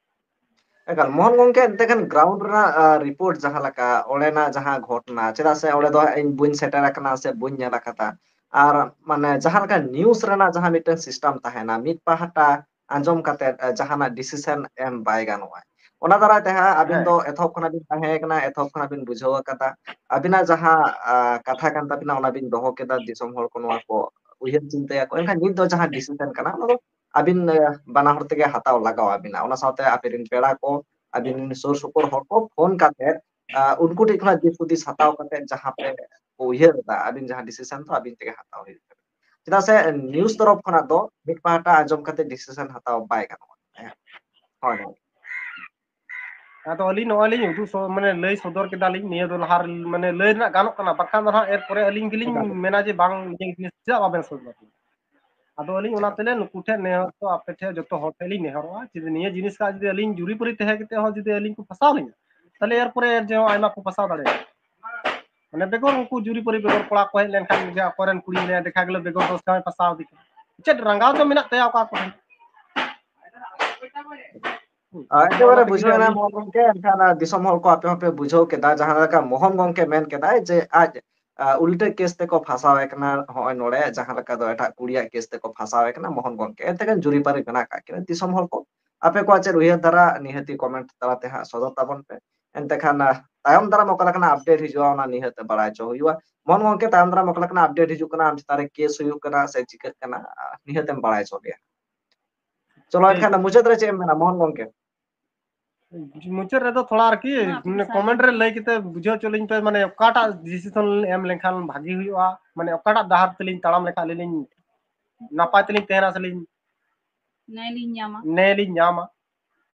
ᱮᱠᱟᱞ, ᱢᱳᱦᱚᱱ ᱜᱚᱝᱠᱮ, ᱮᱱᱛᱮ ᱠᱷᱟᱱ ᱜᱨᱟᱣᱩᱱᱰ ᱨᱮᱱᱟᱜ, ᱟ, ᱨᱤᱯᱳᱨᱴ ᱡᱟᱦᱟᱸ ᱞᱮᱠᱟ, ᱚᱸᱰᱮᱱᱟᱜ ᱡᱟᱦᱟᱸ ᱜᱷᱚᱴᱚᱱᱟ, ᱪᱮᱫᱟᱜ ᱥᱮ ᱚᱸᱰᱮ ᱫᱚ ᱦᱟᱸᱜ ᱤᱧ ᱵᱟᱹᱧ ᱥᱮᱴᱮᱨ ᱟᱠᱟᱱᱟ ᱥᱮ ᱵᱟᱹᱧ ᱧᱮᱞ ᱟᱠᱟᱫᱟ᱾ ᱟᱨ ᱢᱟᱱᱮ ᱡᱟᱦᱟᱸ ᱞᱮᱠᱟ ᱱᱤᱭᱩᱡᱽ ᱨᱮᱱᱟᱜ ᱡᱟᱦᱟᱸ ᱢᱤᱫᱴᱟᱝ ᱥᱤᱥᱴᱮᱢ ᱛᱟᱦᱮᱱᱟ, ᱢᱤᱫ ᱯᱟᱦᱴᱟ ᱟᱸᱡᱚᱢ ᱠᱟᱛᱮ, ᱟ, ᱡᱟᱦᱟᱱᱟᱜ ᱰᱤᱥᱤᱥᱮᱱ ᱮᱢ ᱵᱟᱭ ᱜᱟᱱᱚᱜᱼᱟ᱾ ᱚᱱᱟ ᱫᱟᱨᱟᱭ ᱛᱮ ᱦᱟᱸᱜ ᱟᱹᱵᱤᱱ ᱦᱮᱸ᱾ ᱫᱚ ᱮᱛᱚᱦᱚᱵ ᱠᱷᱚᱱᱟᱜ ᱵᱤᱱ ᱛᱟᱦᱮᱸ ᱠᱟᱱᱟ, ᱮᱛᱚᱦᱚᱵ ᱠᱷᱚᱱᱟᱜ ᱵᱤᱱ ᱵᱩᱡᱷᱟᱹᱣ ᱟᱠᱟᱫᱟ, ᱟᱹᱵᱤᱱᱟᱜ ᱡᱟᱦᱟᱸ, ᱟ, ᱠᱟᱛᱷᱟ ᱠᱟᱱ ᱛᱟᱹᱵᱤᱱᱟ, ᱚᱱᱟ ᱵᱤᱱ ᱫᱚᱦᱚ ᱠᱮᱫᱟ, ᱫᱤᱥᱚᱢ ᱦᱚᱲ ᱠᱚ ᱱᱚᱣᱟ ᱠᱚ ᱩᱭᱦᱟᱹᱨ ᱪᱤᱱᱛᱟᱹᱭᱟᱠᱚ᱾ ᱮᱱᱠᱷᱟᱱ ᱱᱤᱛ ᱫᱚ ᱡᱟᱦᱟᱸ ᱰᱤᱥᱤᱥᱮᱱ ᱠᱟᱱᱟ, ᱚᱱᱟ ᱫᱚ ᱟᱹᱵᱤᱱ, ᱮ, ᱵᱟᱱᱟ ᱦᱚᱲ ᱛᱮᱜᱮ ᱦᱟᱛᱟᱣ ᱞᱟᱜᱟᱣ ᱟᱹᱵᱤᱱᱟ᱾ ᱚᱱᱟ ᱥᱟᱶᱛᱮ ᱟᱯᱮ ᱨᱮᱱ ᱯᱮᱲᱟ ᱠᱚ, ᱟᱹᱵᱤᱱ ᱨᱮᱱ ᱥᱩᱨ ᱥᱩᱯᱩᱨ ᱦᱚᱲ ᱠᱚ ᱯᱷᱳᱱ ᱠᱟᱛᱮ, ᱟ, ᱩᱱᱠᱩ ᱴᱷᱮᱱ ᱠᱷᱚᱱᱟᱜ ᱫᱤᱥ ᱦᱩᱫᱤᱥ ᱦᱟᱛᱟᱣ ᱠᱟᱛᱮ ᱡᱟᱦᱟᱸ ᱯᱮ ᱩᱭᱦᱟᱹᱨ ᱮᱫᱟ, ᱟᱹᱵᱤᱱ ᱡᱟᱦᱟᱸ ᱰᱤᱥᱤᱥᱮᱱ ᱫᱚ ᱟᱹᱵᱤᱱ ᱛᱮᱜᱮ ᱦᱟᱛᱟᱣ ᱦᱩᱭᱩᱜ ᱛᱟᱵᱤᱱᱟ᱾ ᱪᱮᱫᱟᱜ ᱥᱮ ᱱᱤᱭᱩᱡᱽ ᱛᱚᱨᱚᱯ ᱠᱷᱚᱱᱟᱜ ᱫᱚ ᱢᱤᱫ ᱯᱟᱦᱴᱟ ᱟᱸᱡᱚᱢ ᱠᱟᱛᱮ ᱰᱤᱥᱤᱥᱮᱱ ᱦᱟᱛᱟᱣ ᱵᱟᱭ ᱜᱟᱱᱚᱜᱼᱟ᱾ ᱦᱮᱸ᱾ ᱦᱳᱭ, ᱦᱳᱭ᱾ ᱟᱫᱚ ᱟᱹᱞᱤᱧ ᱱᱚᱜᱼᱚᱭ ᱞᱤᱧ ᱩᱫᱩᱜ ᱥᱚ-, ᱢᱟᱱᱮ ᱞᱟᱹᱭ ᱥᱚᱫᱚᱨ ᱠᱮᱫᱟᱞᱤᱧ, ᱱᱤᱭᱟᱹ ᱫᱚ ᱞᱟᱦᱟ ᱨᱮ, ᱢᱟᱱᱮ ᱞᱟᱹᱭ ᱨᱮᱱᱟᱜ ᱜᱟᱱᱚᱜ ᱠᱟᱱᱟ, ᱵᱟᱠᱷᱟᱱ ᱫᱚ ᱦᱟᱸᱜ ᱮᱨᱯᱚᱨᱮ ᱟᱹᱞᱤᱧ ᱜᱮᱞᱤᱧ ᱮᱠᱟᱞ᱾ ᱢᱮᱱᱟ ᱡᱮ ᱵᱟᱝ, ᱱᱤᱭᱟᱹ ᱡᱤᱱᱤᱥ ᱪᱮᱫᱟᱜ ᱵᱟᱵᱮᱱ ᱥᱚᱫᱚᱨ? ᱟᱫᱚ ᱟᱹᱞᱤᱧ ᱚᱱᱟ ᱮᱠᱟᱞ᱾ ᱛᱮᱞᱮ ᱱᱩᱠᱩ ᱴᱷᱮᱱ ᱱᱮᱦᱚᱨ ᱫᱚ, ᱟᱯᱮ ᱴᱷᱮᱱ ᱡᱚᱛᱚ ᱦᱚᱲ ᱴᱷᱮᱱ ᱞᱤᱧ ᱱᱮᱦᱚᱨᱚᱜᱼᱟ, ᱡᱩᱫᱤ ᱱᱤᱭᱟᱹ ᱡᱤᱱᱤᱥ ᱠᱟᱜ ᱡᱩᱫᱤ ᱟᱹᱞᱤᱧ ᱡᱩᱨᱤᱯᱟᱹᱨᱤ ᱛᱟᱦᱮᱸ ᱠᱟᱛᱮ ᱦᱚᱸ ᱡᱩᱫᱤ ᱟᱹᱞᱤᱧ ᱠᱚ ᱯᱷᱟᱸᱥᱟᱣ ᱞᱤᱧᱟ, ᱛᱟᱦᱞᱮ ᱮᱨᱯᱚᱨᱮ ᱡᱮ ᱟᱭᱢᱟ ᱠᱚ ᱯᱷᱟᱸᱥᱟᱣ ᱫᱟᱲᱮᱭᱟᱜᱼᱟ᱾ ᱢᱟᱱᱮ ᱵᱮᱜᱚᱨ ᱩᱱᱠᱩ ᱡᱩᱨᱤᱯᱟᱹᱨᱤ ᱵᱮᱜᱚᱨ ᱠᱚᱲᱟ ᱠᱚ ᱦᱮᱡ ᱞᱮᱱᱠᱷᱟᱱ ᱡᱮ ᱚᱠᱚᱭ ᱨᱮᱱ ᱠᱩᱲᱤ ᱢᱮᱱᱟᱭᱟ, ᱫᱮᱠᱷᱟ ᱜᱮᱞᱚ ᱵᱮᱜᱚᱨ ᱫᱳᱥ ᱠᱟᱢᱮ ᱯᱷᱟᱸᱥᱟᱣ ᱤᱫᱤ ᱠᱟᱱᱟ᱾ ᱪᱮᱫ ᱨᱟᱸᱜᱟᱣ ᱫᱚ ᱢᱮᱱᱟᱜ ᱛᱟᱭᱟ ᱚᱠᱟ ᱠᱚᱨᱮ? ᱟᱨ ᱮᱠᱮᱵᱟᱨᱮ ᱚᱱᱟ ᱛᱮᱜᱮ ᱵᱩᱡᱷᱟᱹᱣ ᱮᱱᱟ ᱟᱹᱞᱤᱧ ᱢᱳᱦᱚᱱ ᱜᱚᱝᱠᱮ, ᱮᱱᱠᱷᱟᱱ ᱫᱤᱥᱚᱢ ᱦᱚᱲ ᱠᱚ ᱟᱯᱮ ᱦᱚᱸᱯᱮ ᱵᱩᱡᱷᱟᱹᱣ ᱠᱮᱫᱟ, ᱡᱟᱦᱟᱸ ᱞᱮᱠᱟ ᱢᱳᱦᱚᱱ ᱜᱚᱝᱠᱮ ᱢᱮᱱ ᱠᱮᱫᱟᱭ ᱡᱮ ᱟᱡ, ᱟ, ᱩᱞᱴᱟᱹ ᱠᱮᱥ ᱛᱮᱠᱚ ᱯᱷᱟᱸᱥᱟᱣ ᱮ ᱠᱟᱱᱟ, ᱦᱚᱸᱜᱼᱚᱭ ᱱᱚᱰᱮ ᱡᱟᱦᱟᱸ ᱞᱮᱠᱟ ᱫᱚ ᱮᱴᱟᱜ ᱠᱩᱲᱤᱭᱟᱜ ᱠᱮᱥ ᱛᱮᱠᱚ ᱯᱷᱟᱸᱥᱟᱣ ᱮ ᱠᱟᱱᱟ ᱢᱳᱦᱚᱱ ᱜᱚᱝᱠᱮ, ᱮᱱᱛᱮ ᱠᱷᱟᱱ ᱡᱩᱨᱤᱯᱟᱹᱨᱤ ᱢᱮᱱᱟᱜ ᱟᱠᱟᱫ ᱠᱤᱱᱟ᱾ ᱫᱤᱥᱚᱢ ᱦᱚᱲ ᱠᱚ ᱟᱯᱮ ᱠᱚᱣᱟᱜ ᱪᱮᱫ ᱩᱭᱦᱟᱹᱨ ᱫᱷᱟᱨᱟ ᱱᱤᱦᱟᱹᱛᱤ ᱠᱚᱢᱮᱱᱴ ᱛᱟᱞᱟ ᱛᱮ ᱦᱟᱸᱜ ᱥᱚᱫᱚᱨ ᱛᱟᱵᱚᱱ ᱯᱮ᱾ ᱮᱱᱛᱮ ᱠᱷᱟᱱ, ᱟ, ᱛᱟᱭᱚᱢ ᱫᱟᱨᱟᱢ ᱚᱠᱟ ᱞᱮᱠᱟᱱᱟᱜ ᱟᱯᱰᱮᱴ ᱦᱤᱡᱩᱜᱼᱟ, ᱚᱱᱟ ᱱᱤᱦᱟᱹᱛ ᱵᱟᱲᱟᱭ ᱦᱚᱪᱚ ᱦᱩᱭᱩᱜᱼᱟ᱾ ᱢᱳᱦᱚᱱ ᱜᱚᱝᱠᱮ, ᱛᱟᱭᱚᱢ ᱫᱟᱨᱟᱢ ᱚᱠᱟ ᱞᱮᱠᱟᱱᱟᱜ ᱟᱯᱰᱮᱴ ᱦᱤᱡᱩᱜ ᱠᱟᱱᱟ, ᱟᱢ ᱪᱮᱛᱟᱱ ᱨᱮ ᱠᱮᱥ ᱦᱩᱭᱩᱜ ᱠᱟᱱᱟ ᱥᱮ ᱪᱤᱠᱟᱹᱜ ᱠᱟᱱᱟ, ᱟ, ᱱᱤᱦᱟᱹᱛ ᱮᱢ ᱵᱟᱲᱟᱭ ᱦᱚᱪᱚ ᱞᱮᱭᱟ᱾ ᱪᱚᱞᱚ, ᱴᱷᱤᱠ ᱮᱱᱠᱷᱟᱱ ᱜᱮᱭᱟ᱾ ᱢᱩᱪᱟᱹᱫ ᱨᱮ ᱪᱮᱫ ᱮᱢ ᱢᱮᱱᱟ ᱢᱳᱦᱚᱱ ᱜᱚᱝᱠᱮ? ᱢᱩᱪᱟᱹᱫ ᱨᱮᱫᱚ ᱛᱷᱚᱲᱟ ᱟᱨᱠᱤ ᱢᱟ, ᱢᱟᱱᱮ ᱥᱟᱨ᱾ ᱠᱚᱢᱮᱱᱴ ᱨᱮ ᱞᱟᱹᱭ ᱠᱟᱛᱮ ᱵᱩᱡᱷᱟᱹᱣ ᱦᱚᱪᱚ ᱞᱤᱧ ᱯᱮ, ᱢᱟᱱᱮ ᱚᱠᱟᱴᱟᱜ ᱰᱤᱥᱤᱥᱚᱱ ᱮᱢ ᱞᱮᱱᱠᱷᱟᱱ ᱵᱷᱟᱜᱤ ᱦᱩᱭᱩᱜᱼᱟ, ᱢᱟᱱᱮ ᱚᱠᱟᱴᱟᱜ ᱰᱟᱦᱟᱨ ᱛᱮᱞᱤᱧ ᱛᱟᱲᱟᱢ ᱞᱮᱠᱷᱟᱱ ᱟᱹᱞᱤᱧ ᱞᱤᱧ ᱱᱟᱯᱟᱭ ᱛᱮᱞᱤᱧ ᱛᱟᱦᱮᱱᱟ ᱥᱮᱞᱤᱧ ᱱᱮᱞᱤᱧ ᱧᱟᱢᱟ᱾ ᱱᱮᱞᱤᱧ ᱧᱟᱢᱟ᱾